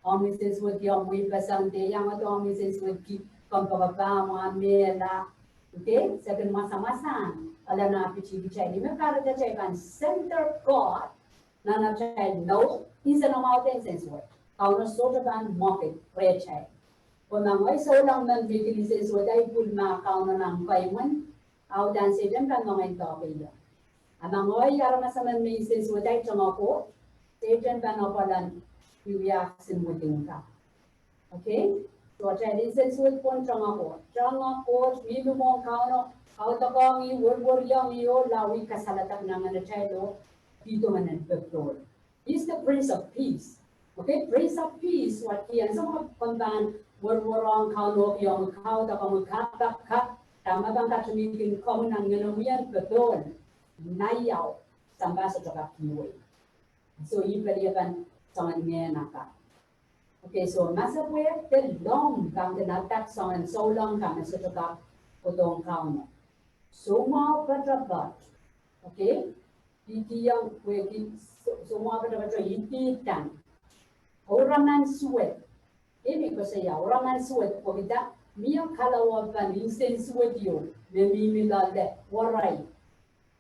omw nsensuwedki omw weipeseng de, iangodo omw nsensuwedki kompoakepahmw, mehla. Okay? Se kin masamasahn, ale nah pitih kitail. Ih me kahrehda kitail pahn center God nan atail mour, nsenamwahu de nsensuwed. Kauno sohte pahn mwekid rehtail. Pwe ma ngehi souleng me mi kin nsensuwed, ahi pwil ma Kauno nan kaimwen, a uhdahn Sehdan pahn mengei doadoahk ie. A ma ngehi aramas emen me nsensuwed, ahi tengek Koht, Sehdan pahn apwal en wiwiahki within God. Okay? So atail nsensuwed pwon tengek Koht. Tengek Koht, mihmi mwohn Kauno, kaudokiong ih, werwerihong ih oh lao ih kasaledek nan ngenetail oh kihdo ngehnen popohl. He is the Prince of Peace. Okay, Prince of Peace, wat kihong ansou me komw pahn werwerehng Kauno, kihong kaudokiong, kapakap, dahme pahn kateminkin komwi nan ngenomwi en popohl, naiau, sampah sohte kak kihwei. So, ih pil ie pahn soangen ngehn akan. Okay, so masepwehk de loam pahn kin adak soangen souleng kan me sohte kak kohdohng Kauno. Soumwahu poatopoat. Okay? Idihong pwehki so-, soumwahu poatopoat, idihdan. Ouramansuwed. Ih me koasoia, ouramansuwed, pwehki dah, mie kalawa pahn nsensuwed ieu me mihmi loale, warai.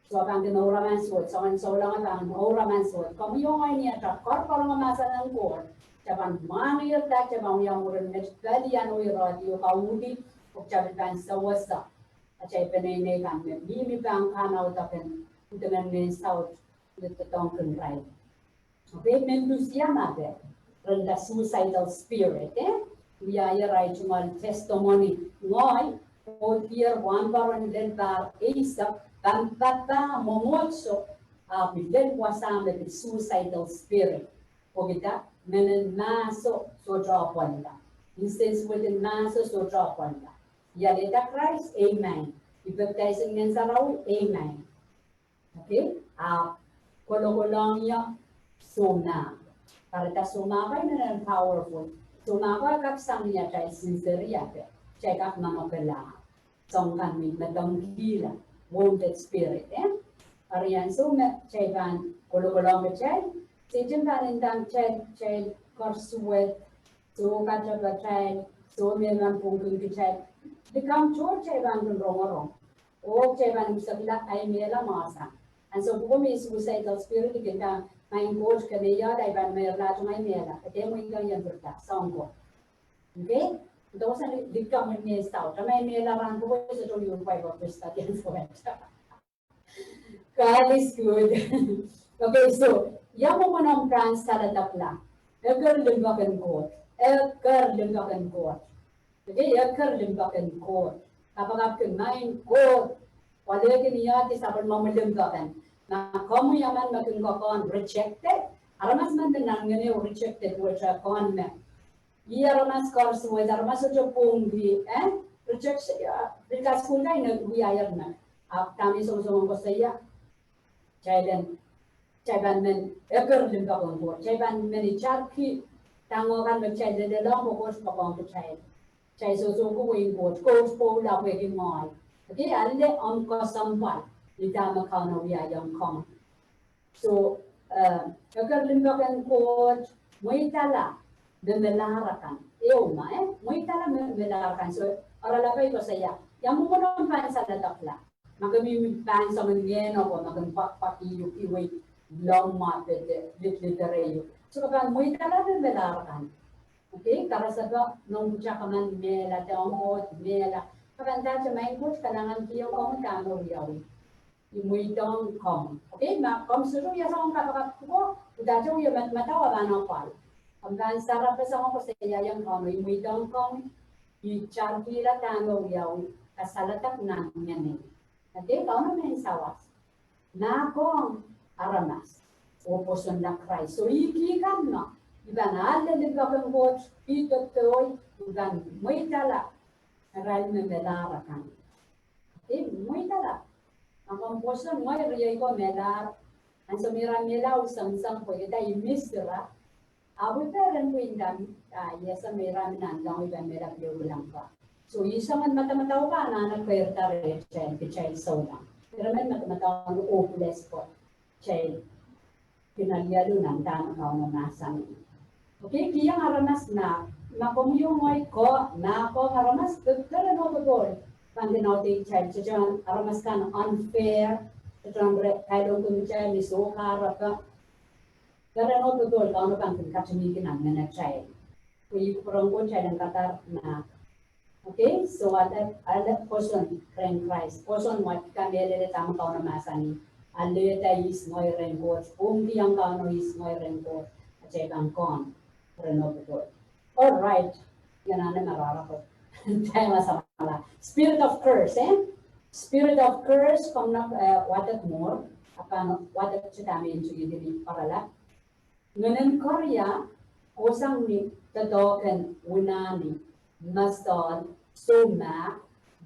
So pahn kin ouramansuwed, soangen souleng pahn ouramansuwed. Komwi oh ngehi ni atail kor, kor me mahsen en Koht, kitail pahn mwahngihrda, kitail pahn wia mwurin met pelian oh irehdi oh kauhdi, oh kitail pahn sewese atail peneinei kan me mihmi pahn kahnaudapen, kihdo ngehn saut, me doadoahngkin irail. Okay, men Lusia ma pil, ren the suicidal spirit, eh? Wia irail tungoal testimony. Ngehi, oh diar wahnpoaron lel pahr eisek, pahn papah mwomwohdiso, ahpw lel wasa me pil suicidal spirit. Pwehki dah, menen mahso sohte apwalda. Nsensuweden mahso sohte apwalda. I alehda Krais, amen. I papdaisin Ngehn Sarawi, amen. Okay? Ahpw kolokolohng ie soumah. Kahrehda soumah ko inenen powerful. Soumah ko e kak sang ni atail sinseri ape. Kitail kak manokehla. Soang kan me medengkihla. Wounded spirit, eh? Eri ansou me kitail pahn kolokolohng kitail, Sehdan pahn ndahng kitail, kitail koaros suwed, soh, kahrehda kitail, soh, me pahn pwungkin kitail. Likamw tohto kitail pahn kin rongorong. Oh kitail pahn imwisekla ahi mehla mwahsang. Ansou pwuko me suicidal spirit kin nda, maing Koht, ke me iang, I pahn meirla tungoal ahi mehla. Ke dehr mweidohng ien pirda, soang ko. Okay? Dohsang likamw me saut, ma ahi mehla rahn pwuko, sohte iang pwukoa pwuhk study ansou wet. God is good. Okay, so, ia mwomwen omw pahn saledekla? Eker limpoak en Koht. Eker limpoak en Koht. Okay, eker limpoak en Koht. Kapakapki, maing Koht, walehkin ie di sapwellimomwi limpoak en. Ma komwi emen me kin koakoahn rejected, aramas emen me nan ngehno rejected wet, koakoahn me, ih aramas koaros wet, aramas sohte pwungki, eh? Rejection, eh, pil kasukuhl kan ine wiahier me. Ahpw dahme songosong koasoia, Kitail en, kitail pahn men eker limpoak en Koht. Kitail pahn men itarki tangokan me kitail leledohng pwe Koht poakohng kitail. Kitail sohsohki wehin Koht, Koht pwoula pwehki ngehi. Okay, ale omw kesempwal ni dahme Kauno wiahiong komwi. So, eh, eker limpoak en Koht, mweidala me melahr akan. Ehu ma, eh, mweidala me melahr akan. So, oaralap ei koasoia, ia mwomwen omw pahn saledekla? Ma ke mihmi pahn soangen ngehno ko, ma ke pahn pak iuk iwei lomwa pete litlitera iuk. So, ke pahn mweidala me melahr akan. Okay, karasepe, nohn pwutak emen mehla, de omw Koht mehla. Ke pahn dahte, Maing Koht, kalahngan kihong komwi dahme wiawi. I mweidohng komwi. Okay, ma komw sohte wia soangen kapakap ko, udahte wia madamadau a pahn apwal. Komw pahn sarapeseng oh koasoiaiong Kauno, I mweidohng komwi, I itarkihla dahme wiawi, kasaledek nan ngehnei. Okay, Kauno mehn sawas. Mahkohng aramas oh pwosonla Krais. So ih kih kan me I pahn ale limpoak en Koht, I doadoahk, I pahn mweidala irail me melahr akan. Okay, mweidala. Ma komw pwoson, ngehi riei ko melahr. Ansou me ira mehla, I soangen pwe kitail I miss ira. Ahpw I peren pwe I nda, ah, I ese me ira mi nanleng, I pahn mehla pil kilang pa. So I soangen madamadau pahn anahne keirda rehtail, kitail souleng. Ira men madamadau hopeless ko. Kitail kin alialu nan dahme Kauno mahsanih. Okay, kihong aramas mahk. Ma komw iang ngehi ko, mahkohng aramas, peperen oh popohl pahn kin audehkitail, sohte aramas kan unfair, sohte re kailongkin kitail ni soh kahrepe. Peren oh popohl Kauno pahn kin katingkihki nan ngehnatail. Pwe ih kupwuren Koht kitail en kadar mahk. Okay, so ale, ale pwoson rehn Krais. Pwoson, wahda, kamehlele dahme Kauno mahsanih. Alehda ihs ngehi rehn Koht. Pwungkihong Kauno ihs ngehi rehn Koht. Atail pahn kohn peren oh popohl. All right. Ia nan me rarako. Time a samwala. Spirit of curse, eh? Spirit of curse, komw nda, eh, wadek mwuhr. Ahpw wadek te dahme I ntingihdi ni oaralap. Ngehnen keria, kohsang ni doadoahk en winahni, mesohl, soumahk,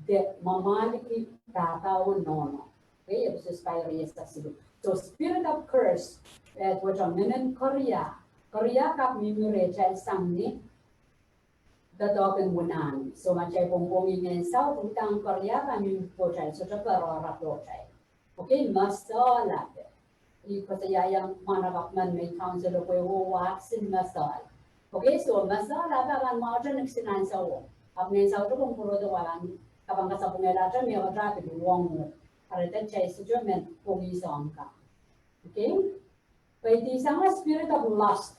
de mwamwahliki pahpa oh nohno. Okay, Episos pahieu riesek siluh. So spirit of curse, eh, duwehte ngehnen keria, keria kak mihmi rehtail sang ni doadoahk en winahni. So ma kitail pwongpwongih ngehn saut, uhdahn keria pahn mihmi pohtail, sohte perepere pohtail. Okay, mesohl ape. I koasoiaiong mwahnakapw men me I counsel pwe oh wahksin mesohl. Okay, so mesohl ape pahn mwahuta ni kisin ansou. Ahpw ngehn saut ko pwurodo wahn kapakap sapwungala te me oda pil wong. Kahrehda kitail sohte men pwongih soahng kan. Okay? Pwe I sang spirit of lust.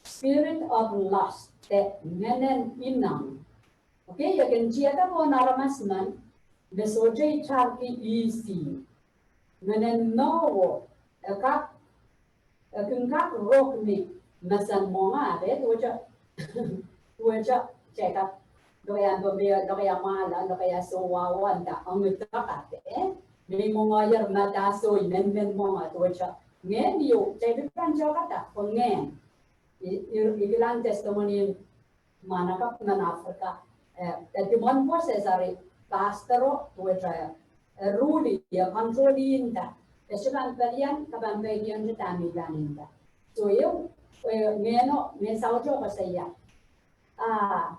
Spirit of lust, de ngehnen ineng. Okay, I kin tiada pohn aramas men me sohte itarki easy. Ngehnen mowo, e kak, e kin kak rok ni mesen mwenge ape, duwehte, duwehte, kitail kak, lokaia Pohnpei, lokaia Mwala, lokaia Sohwawa, nda, ong ita ape, me I mwengeier mada soh, men men mwenge, duwehte, ngehn ieu, kitail pahn tehkada, pwe ngehn. I, i, I kilang testimony mwahnakapw nan Africa, eh, e dimon pwoat seri pastoro, duwehte, eh, rule, eh, control nda. E sohte pahn pelian, ke pahn pelian te dahme I pahn nda. So, ehu, eh, ngehno, ngehn sauto koasoia. Ah,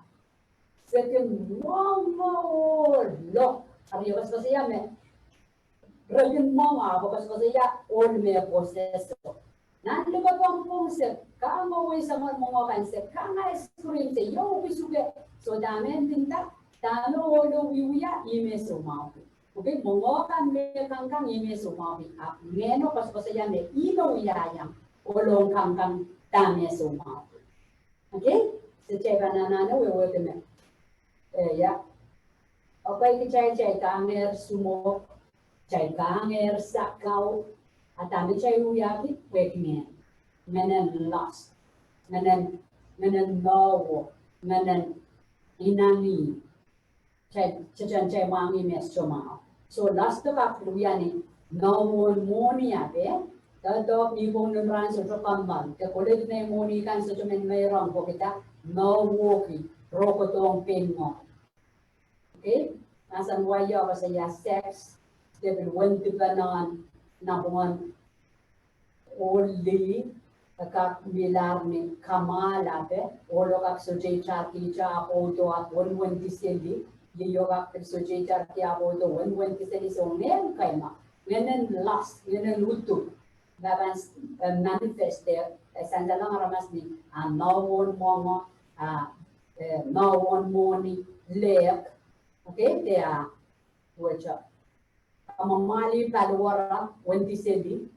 se kin mwenge oh lok, ari koasokoasoia me re kin mwenge, ahpw koasokoasoia ohl me possess. Nan lipopong pwung se kang oh wei soangen mwenge kan, se kang ice cream, se iouki suke, so dahme ndinda, dahme ohlo wiewia, ih me soumwahu. Okay, mwenge kan me kangkang, ih me soumwahu. Ahpw ngehno koasokoasoia me ih me wiahiong ohlo kangkang dahme soumwahu. Okay, se kitail pahn anahne wehwehki me, eh, ia. Okay, kitail, kitail kangehr sumok, kitail kangehr sakau, a dahme kitail wiahki, pwehki ngehn. Ngehnen lust, ngehnen, ngehnen mowo, ngehnen ineng. Kitail, kitail, kitail mwahngih me soumwahu. So lust kak wia ni mowon mwohni ape, doadoahk ni pwong nan rahn sohte kamwomw, de koledi nei mwohni kan sohte men meirong pwehkihda mowoki, rokodohng pein ngehi. Okay? Mahsen wai o koasoia sex, de pil wen dipen nan Napwungen ohl lih, e kak mihlahr ni kamwahl ape, ohl o kak sohte itarkihte, ahpw audo ahpw wenwendiseli, lih o kak sohte itarkih ahpw audo wenwendiseli. So ngehn keimak, ngehnen lust, ngehnen uduk, ma pahn, eh, manifest, eh, sansalong aramas ni, ah, mour en mwohmw, ah, eh, mour en mwohni, lehk, okay, de ah, duwehte kamwamwahli paliwere, wendiseli,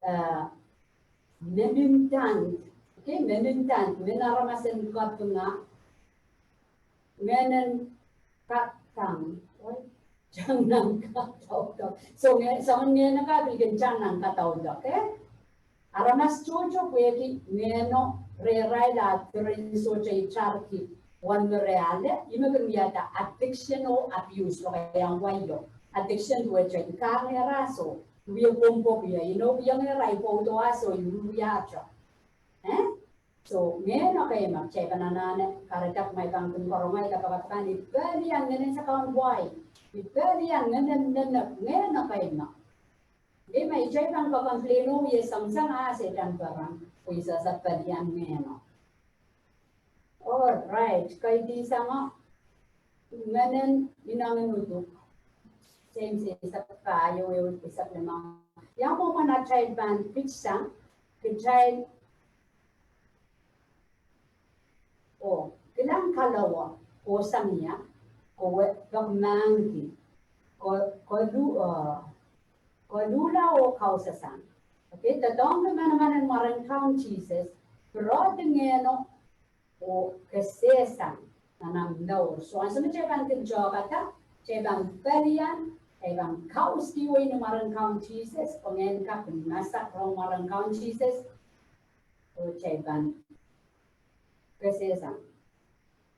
eh, menindant, okay, menindant, men aramas en kapinga, ngehnen katang, right? Tang nan kadaudok. So, ngehn, soangen ngehn akan pil kin tang nan kadaudok, okay? Aramas tohto pwehki ngehno rehrail ah diren sohte itarkih, wen me re ale, ih me kin wiahda addiction oh abuse, lokaiahn waio. Addiction duwehte, I kangehn aramas oh I wie pwopwopwia, I nohkihong aramas pwe audo aramas oh I wiwiahte. Eh? So, ngehno keimak, kitail pahn anahne, kahrehda ma I pahn kin karonge, I kapakap pahn, I pelian ngehnen sakaun wai, I pelian ngehnen, ngehnen, ngehno keimak. Ih me I try pahn complain oh I sang sang ah Sehdan peren, pwe I sehse pelian ngehno. All right, kaidehn sang ngehnen inengen uduk. James eisek pahieu, eisek limau. Ia mwomwen atail pahn pitsang, kitail oh, kilang kalowa, kohsang ia, kowe, pek mahkki, ko, kolu, uh, koluhla oh kausasang. Okay, doadoahngki manaman en mwaren Kaun Sises, pwurehng ngehno oh kesehsang nan ahmw mour. So, ansou me kitail pahn kin tohkada, kitail pahn pelian, kitail pahn kausdi wei ni mwaren Kaun Sises, pwe ngehn kak masak rong mwaren Kaun Sises, oh kitail pahn kesehsang.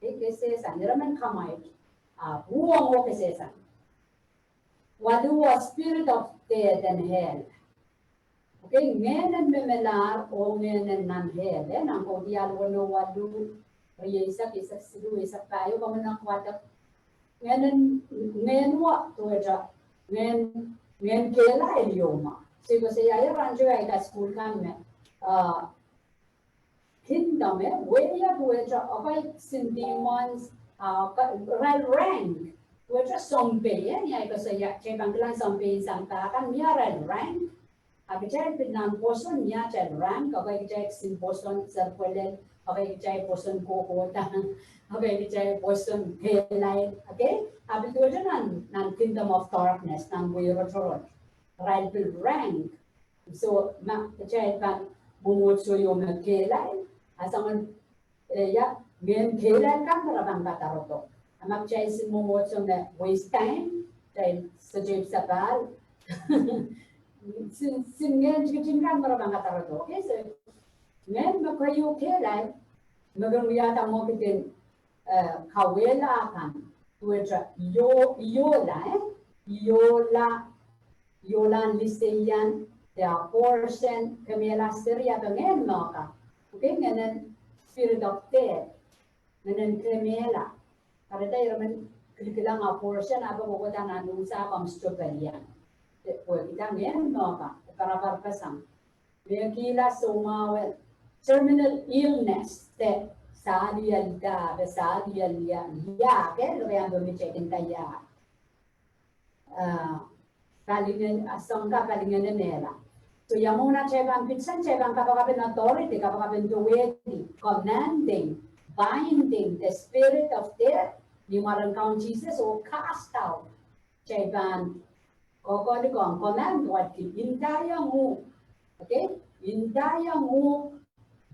Eh, kesehsang, ire men kamwaid, ah, uhwong oh kesehsang. Waluh, spirit of death and hell. Okay, ngehnen me melahr oh ngehnen nan hell, eh, nan Kaudiahl weneu waluh, rieisek, eisek siluh, eisek pahieu, komw wadek. Ngehnen, ngehn wet, duwehte, ngehn, ngehn kehlail ieu me. Se koasoia, ia, rahn teikan sukuhl kan me, uh, kingdom, eh, wehia duwehte, okay, kisin demons, uh, ka, irail rank, duwehte sounpei, eh, ni ahi koasoia, kitail pahn kilang sounpei sang pahkan, mie irail rank, a kitail pil nan pwoson, mie atail rank, okay, kitail kisin pwoson serpwelel, okay, kitail pwoson kohkohda, okay, kitail pwoson kehlail, okay, a pil duwehte nan, nan kingdom of darkness, nan wehi rotorot, irail pil rank, So, ma kitail pahn mwomwohdiso ieu me kehlail, a soangen, eh, ia, ngehn kehlail kan me re pahn kadarodo. A ma kitail kisin mwomwohdiso me waste time, kitail sohte ipwsapahl. Kisin, kisin ngehn tikitik kan me re pahn kadarodo. Okay, so, ngehn me keieu kehlail, me kin wiahda mwekid en eh, kauwehla kan, duwehte io-, iola, eh, iola, iolahn liseian, de abortion, kemehla seri, ahpw ngehn mehkot. Okay, ngehnen spirit of death, ngehnen kemehla. Kahrehda ire men kilikilang abortion, ahpw kohkohda nan usa komw sohte pelian. De, pwehki dah, ngehn mehkot, parapar pasang. Mehkihla soumwahu, terminal illness, de saliel da, de saliel ia, ia, ke, lokaiahn pwe me kitail kin da ia. Ah, palingehn, ah, soang kan palingehn mehla. So, ia mwomwen atail pahn pitsang, kitail pahn kapakap en authority, kapakap en powehdi, commanding, binding the spirit of death, ni mwaren Kaun Sises, oh cast out. Kitail pahn kokohla, command, wadki, nda ia uhk. Okay? Nda ia uhk,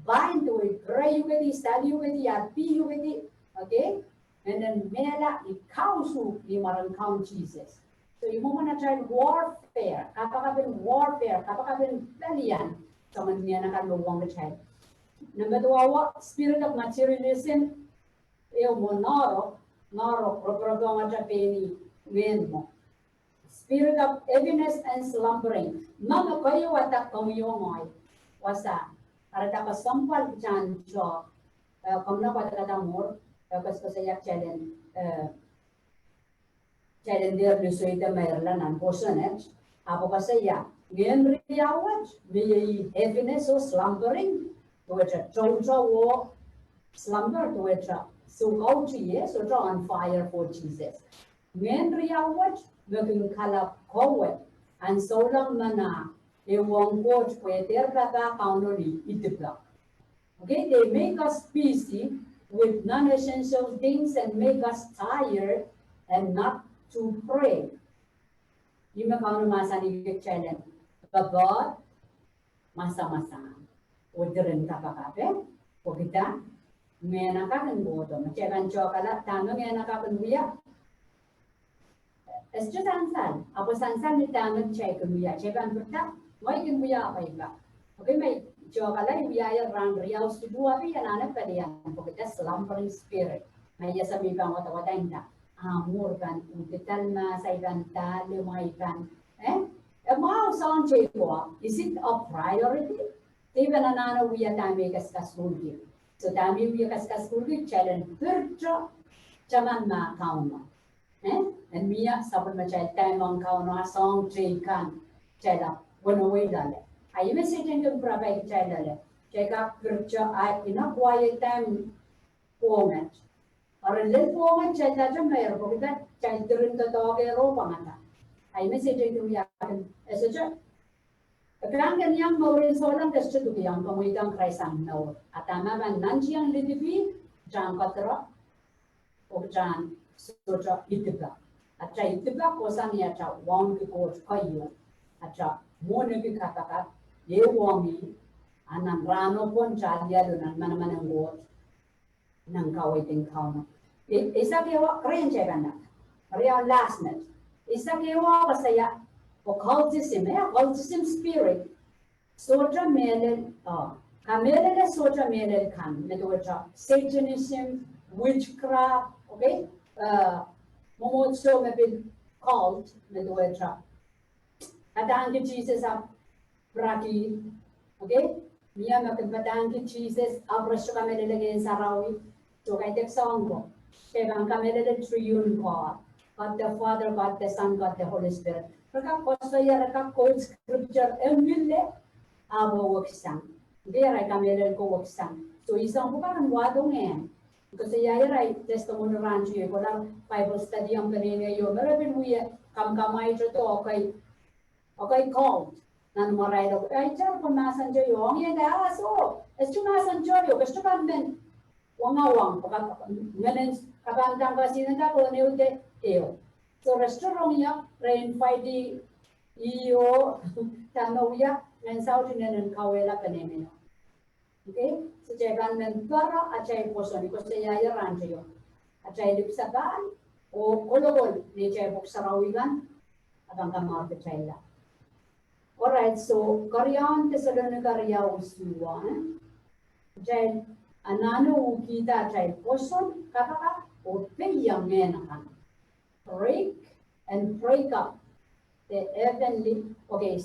bind, I pray uhkedi, study uhkedi, I appeal uhkedi. Okay? Ngehnen mehla I kaus uhk ni mwaren Kaun Sises. So, ih mwomwen atail warfare, kapakap en warfare, kapakap en pelian, soangen ngehn akan me uhwong kitail. Number two, spirit of materialism, ehu mwo noahrok, noahrok, roporopohngete pein ih ngehn mwo. Spirit of heaviness and slumbering. Ma me keieu wadek komwi oh ngehi. Wasa, kahrehda kesempwal kitail en tohto, eh, komw wadek wadek mour, eh, koasoakoasoia kitail en, eh, kitail en dehr luseida meirla nan pwoson et, Ahpw koasoia, ngehn riau wet, me iei heaviness oh slumbering, duwehte toutou oh slumber, duwehte soukautih, eh, sohte on fire for Jesus. Ngehn riau wet, me kin kalap kowe, ansou leng manaman, ehu ong Koht pwe dehr papah Kauno ni idipek. Okay, they make us busy with non-essential things and make us tired and not to pray. Ih me Kauno mahsanih kitail en, pahpa, masamasang, oh diren kapakap, eh, pwehki dah, ngehn akan kin kohdo. Ma kitail pahn tohkala, dahme ngehn akan kin wia? E sohte sansal, ahpw sansal ni dahme kitail kin wia, kitail pahn pirida, ngehi kin wia pahpa. Okay, ma I tohkala, I wiahier rahn riau siluh, ahpw I anahne pelian, pwehki dah slumbering spirit. Ma I ese me I pahn wadawad, I nda, ah, mwuhr pahn, I didal mahs, I pahn dahli, ma I pahn, eh? E mwahu soang teiwa, is it a priority? Kitail pahn anahne wia dahme I kasikas kuhlki. So dahme I wia kasikas kuhlki, kitail en pirida taman me Kauno. Eh? En mie sapwellimatail time ong Kauno, a soang teikan, kitail ahpw wenewei loale. A ih me Sehdan kin pwurehng kitail loale. Kitail kak pirida, a enough quiet time pwohnget. Eri lel pwohnget kitail dahte meir, pwehki dah, kitail diren doadoahk ehr oh pwangada. A ih me Sehdan kin wia, e sohte, e pahn kin iang mour en souleng, ke sohte lukiong, ke mweidohng Krais sang mour. A dahme pahn nantihong lidipih, kitail en kadirong, oh kitail en sohte idipek. Atail idipek kohsang ih atail wauneki Koht keieu. Atail mwohniki kapakap, ehu ong ih, a nan rahno pwon kitail lialu nan manaman en Koht. Nan kaweid en Kauno. I, eisek ehu, keren kitail pahn nda. Riau last net. Eisek ehu koasoia, occultism, eh, occultism spirit. Sohte mehlel, ah, kamehlele sohte mehlel kan, me duwehte Satanism, witchcraft, okay? Ah, mwomwohdiso me pil cult, me duwehte padahngki Sises ahpw piraki, okay? Mie me kin padahngki Sises ahpw re sohte kamehlele Ngehn Sarawi, soh, kaidehk soang ko. Kitail pahn kamehlele triune God, God the Father, God the Son, God the Holy Spirit. Re kak koasoia, re kak quote scripture, e mihla, ahpw weksang. Okay, re kamehlele ko weksang. So, I soang pwukat en wahdo ngehn. Koasoia irail testimony rahn teio, kohla Bible study ong peneinei ieu, me re pil wia kamkamwaitodo, okay. Okay, cult. Nan imwarail, okay, I tell ko mahsen teio, ong ie nda, ah, soh, e sohte mahsen teio, ke sohte pahn men wangawang, pwe ka, ngehnen, ke pahn tang kasihnenda ko neu de ehu. So, re sohte rong ie, re invite ih oh, dahme wia, ngehn saut, ngehnen kauwehla peneinei. Okay? So, kitail pahn men pere atail pwoson, I koasoia ie rahn teio. Atail ipwsapahl, oh kolokol, neitail pwuhk sarawi kan, a pahn kamour kitailla. Alright, so, keriaun Tesalonika riau isuh, eh? Kitail anahne uhkihda atail pwoson, kapakap, oh peiong ngehn akan. Break and break up the heavenly, okay,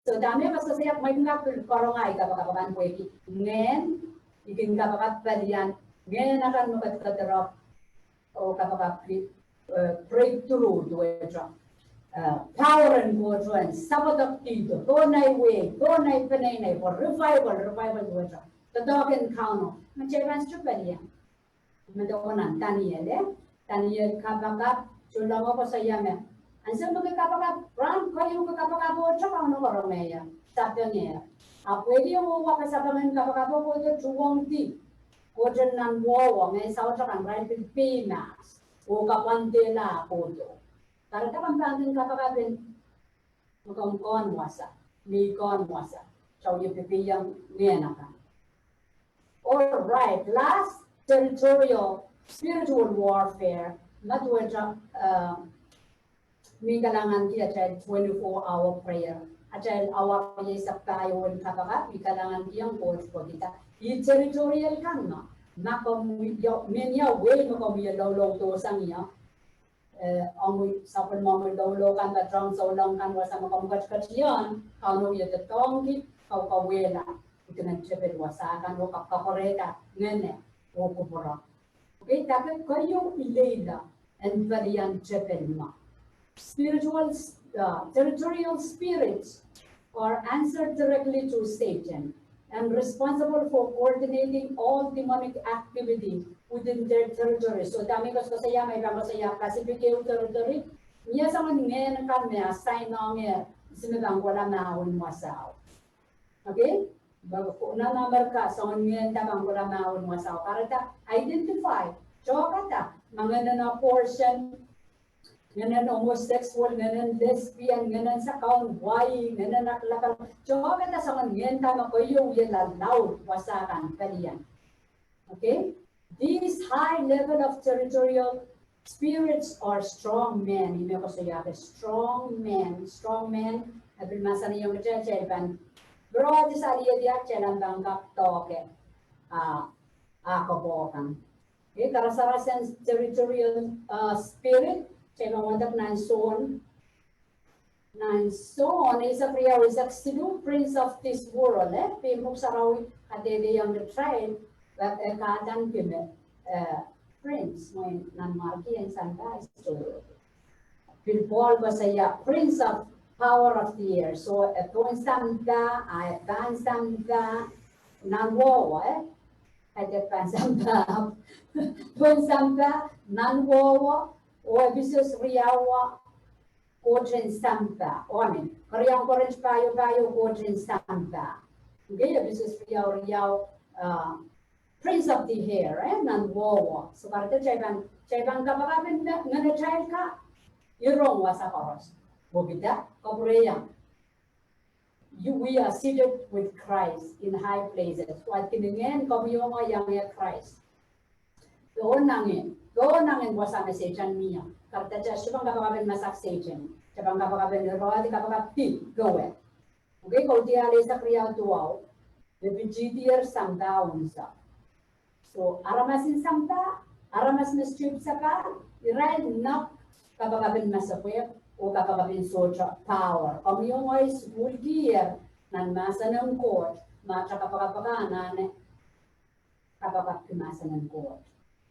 so dahme koasoia, mwein I kin kak pil poaronga ahi kapakap akan pwehki ngehn, I kin kapakap pelian, ngehn akan me ketiket rap, oh kapakap ki, eh, breakthrough duwehte. Eh, power en Koht en sapwedek kihdo, pohn ahi wehi, pohn ahi peneinei, pwe revival, revival duwehte. Doadoahk en Kauno, me kitail pahn sohte pelian. Me doadoahk nan Daniel, eh? Daniel kapakap, sohte lel koasoia me. Ansou me ke kapakap, rahn keieu ke kapakap oh sohte Kauno karongehr, sapeng ie. Ahpw pwehki ong wahka sapeng en kapakap oh kohdo tuhwong dih. Kohdo nan wehwe, ngehn saut akan irail pil pei mahs. Oh kapwandehla kohdo. Kahrehda ke pahn kin kapakap en me komw kohn wasa, me I kohn wasa, kitail wie peiong ngehn akan. All right, last, territorial spiritual warfare, me duwehte, eh, me I kalahnganki atail twenty-four hour prayer. Atail awa rieisek pahieu en kapakap, I kalahnganki ong Koht pwehki dah. Ih territorial kan me, ma komw ie, mehnia wehi me komw ie loulou sang ie. Eh, omwi sapwellimomwi loulou kan, patohng souleng kan, wasa me komw ketiket ie, Kauno wie doadoahngki, kaukawehla, idingen tepil wasa kan oh kak kapwarehda ngehne oh kupwure. Okay, dahkot keieu ileila en pelian tepil me. spiritual, uh, territorial spirits are answered directly to Satan and responsible for coordinating all demonic activity within their territory. So dahme koasoakoasoia, ma I pahn koasoia Pacific ehu territory, mie soangen ngehn kan me assign-ong, eh, ihs me pahn kohla mahwen wasao. Okay? Nan Amerika, soangen ngehn da pahn kohla mahwen wasao. Kahrehda identify, tohkada, ma ngehnen abortion, ngehnen homosexual, ngehnen lesbian, ngehnen sakaun wai, ngehnen aklapal. Tohkada soangen ngehn da me keieu wie laud wasa kan pelian. Okay? These high level of territorial spirits are strong men. Ih me koasoiahki strong men, strong men. E pil mahsanihong kitail, kitail pahn pwurehng saliedi, kitail pahn kak doke, ah, ah, kopohkan. Okay, karasaras en territorial, uh, spirit, kitail pahn wadek nan Sohn, nan Sohn eisek riau, eisek siluh, prince of this world, eh? Pein Pwuhk Sarawi kadehdehiong kitail, eh, eh, kadaniki me, eh, prince, mwein nan Mark en sampah, so, pil Pohl koasoia, prince of power of the air. So, eh, pohn sampah, ah, eh, pahn sampah, nan wowo, eh? Kaidehk pahn sampah, pohn sampah, nan wowo, oh Episos riau, kohten sampah. Oh, I mean, keriaun Korint pahieu pahieu, kohten sampah. Okay, Episos riau riau, uh, prince of the air, eh, nan wowo. So, kahrehda kitail pahn, kitail pahn kapakap en me, ngenatail ka, ih rong wasa koaros. Wokida, kapwurehiong. You, we are seated with Christ in high places. Wadki ni ngehn, komwi oh ngehi iang Krais. Pohn nangen, pohn nangen wasa me Sehdan mie. Kahrehda kitail sohte pahn kapakap en masak Sehdan. Kitail pahn kapakap en irail kapakap pil, go ahead. Okay, Kaudiahl eisek riau duwau. Me pitihdier sampah unsek. So, aramas en sampah, aramas me stoop sapahl, irail nek kapakap en masepwehk, oh kapakap en sohte power. Komwi oh ngehi sukuhlkier nan mahsen en Koht, ma kitail kapakap anahne kapakapki mahsen en Koht.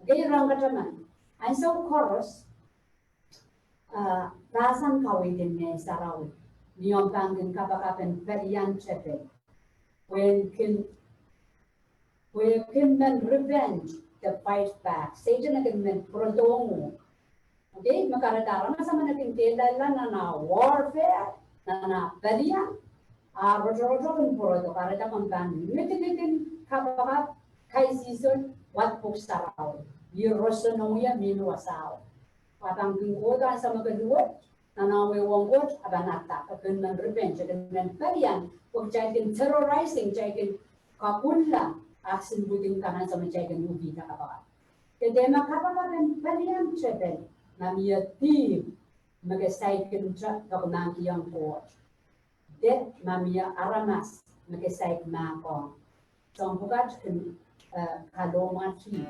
Okay, irail kataman. Ansou koaros, ah, pasang kaweid en Ngehn Sarawi, ni omw pahn kin kapakap en pelian tepel. Pwehn kin, pwehn kin men revenge the fight back. Sehdan e kin men pwurodohng uhk. Okay, me kahrehda aramas emen e kin kehlailla nan ah warfare, nan ah pelian, ah rotoroto kin pwurodo, kahrehda komw pahn mihmi kin kapakap, kaisihsol, wad Pwuhk Sarawi. Ih roson ong ie mihmi wasao. Pwe pahn kin kohdo ansou me ke luwet, nan omw wehwehng Koht, a pahn attack, e kin men revenge, e kin men pelian, pwe kitail kin terrorizing, kitail kin kakulla, ahpw sin pwihn kan ansou me kitail kin uhkihda kapakap. Ke dehr me kapakap en pelian tepel, ma mie dihp me ke saikinte peki mahkihong Koht. De ma mie aramas me ke saik mahkohng. Soahng pwukat kin, eh, kalohmwailki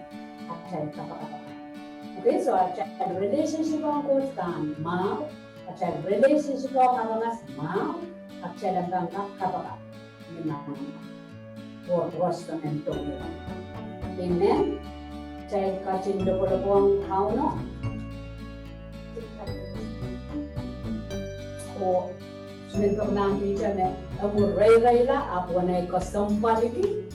atail kapakap. Okay, so atail relationship ong Koht pahn mwahu, atail relationship ong aramas mwahu, atail pahn kak kapakap. Ni mwahu. Koht roson en dohng. Amen. Kitail ketin lopwolopwohng Kauno. Oh, men peki mahkihte me, e mwur reirei la, ahpw wenei kesempwaliki,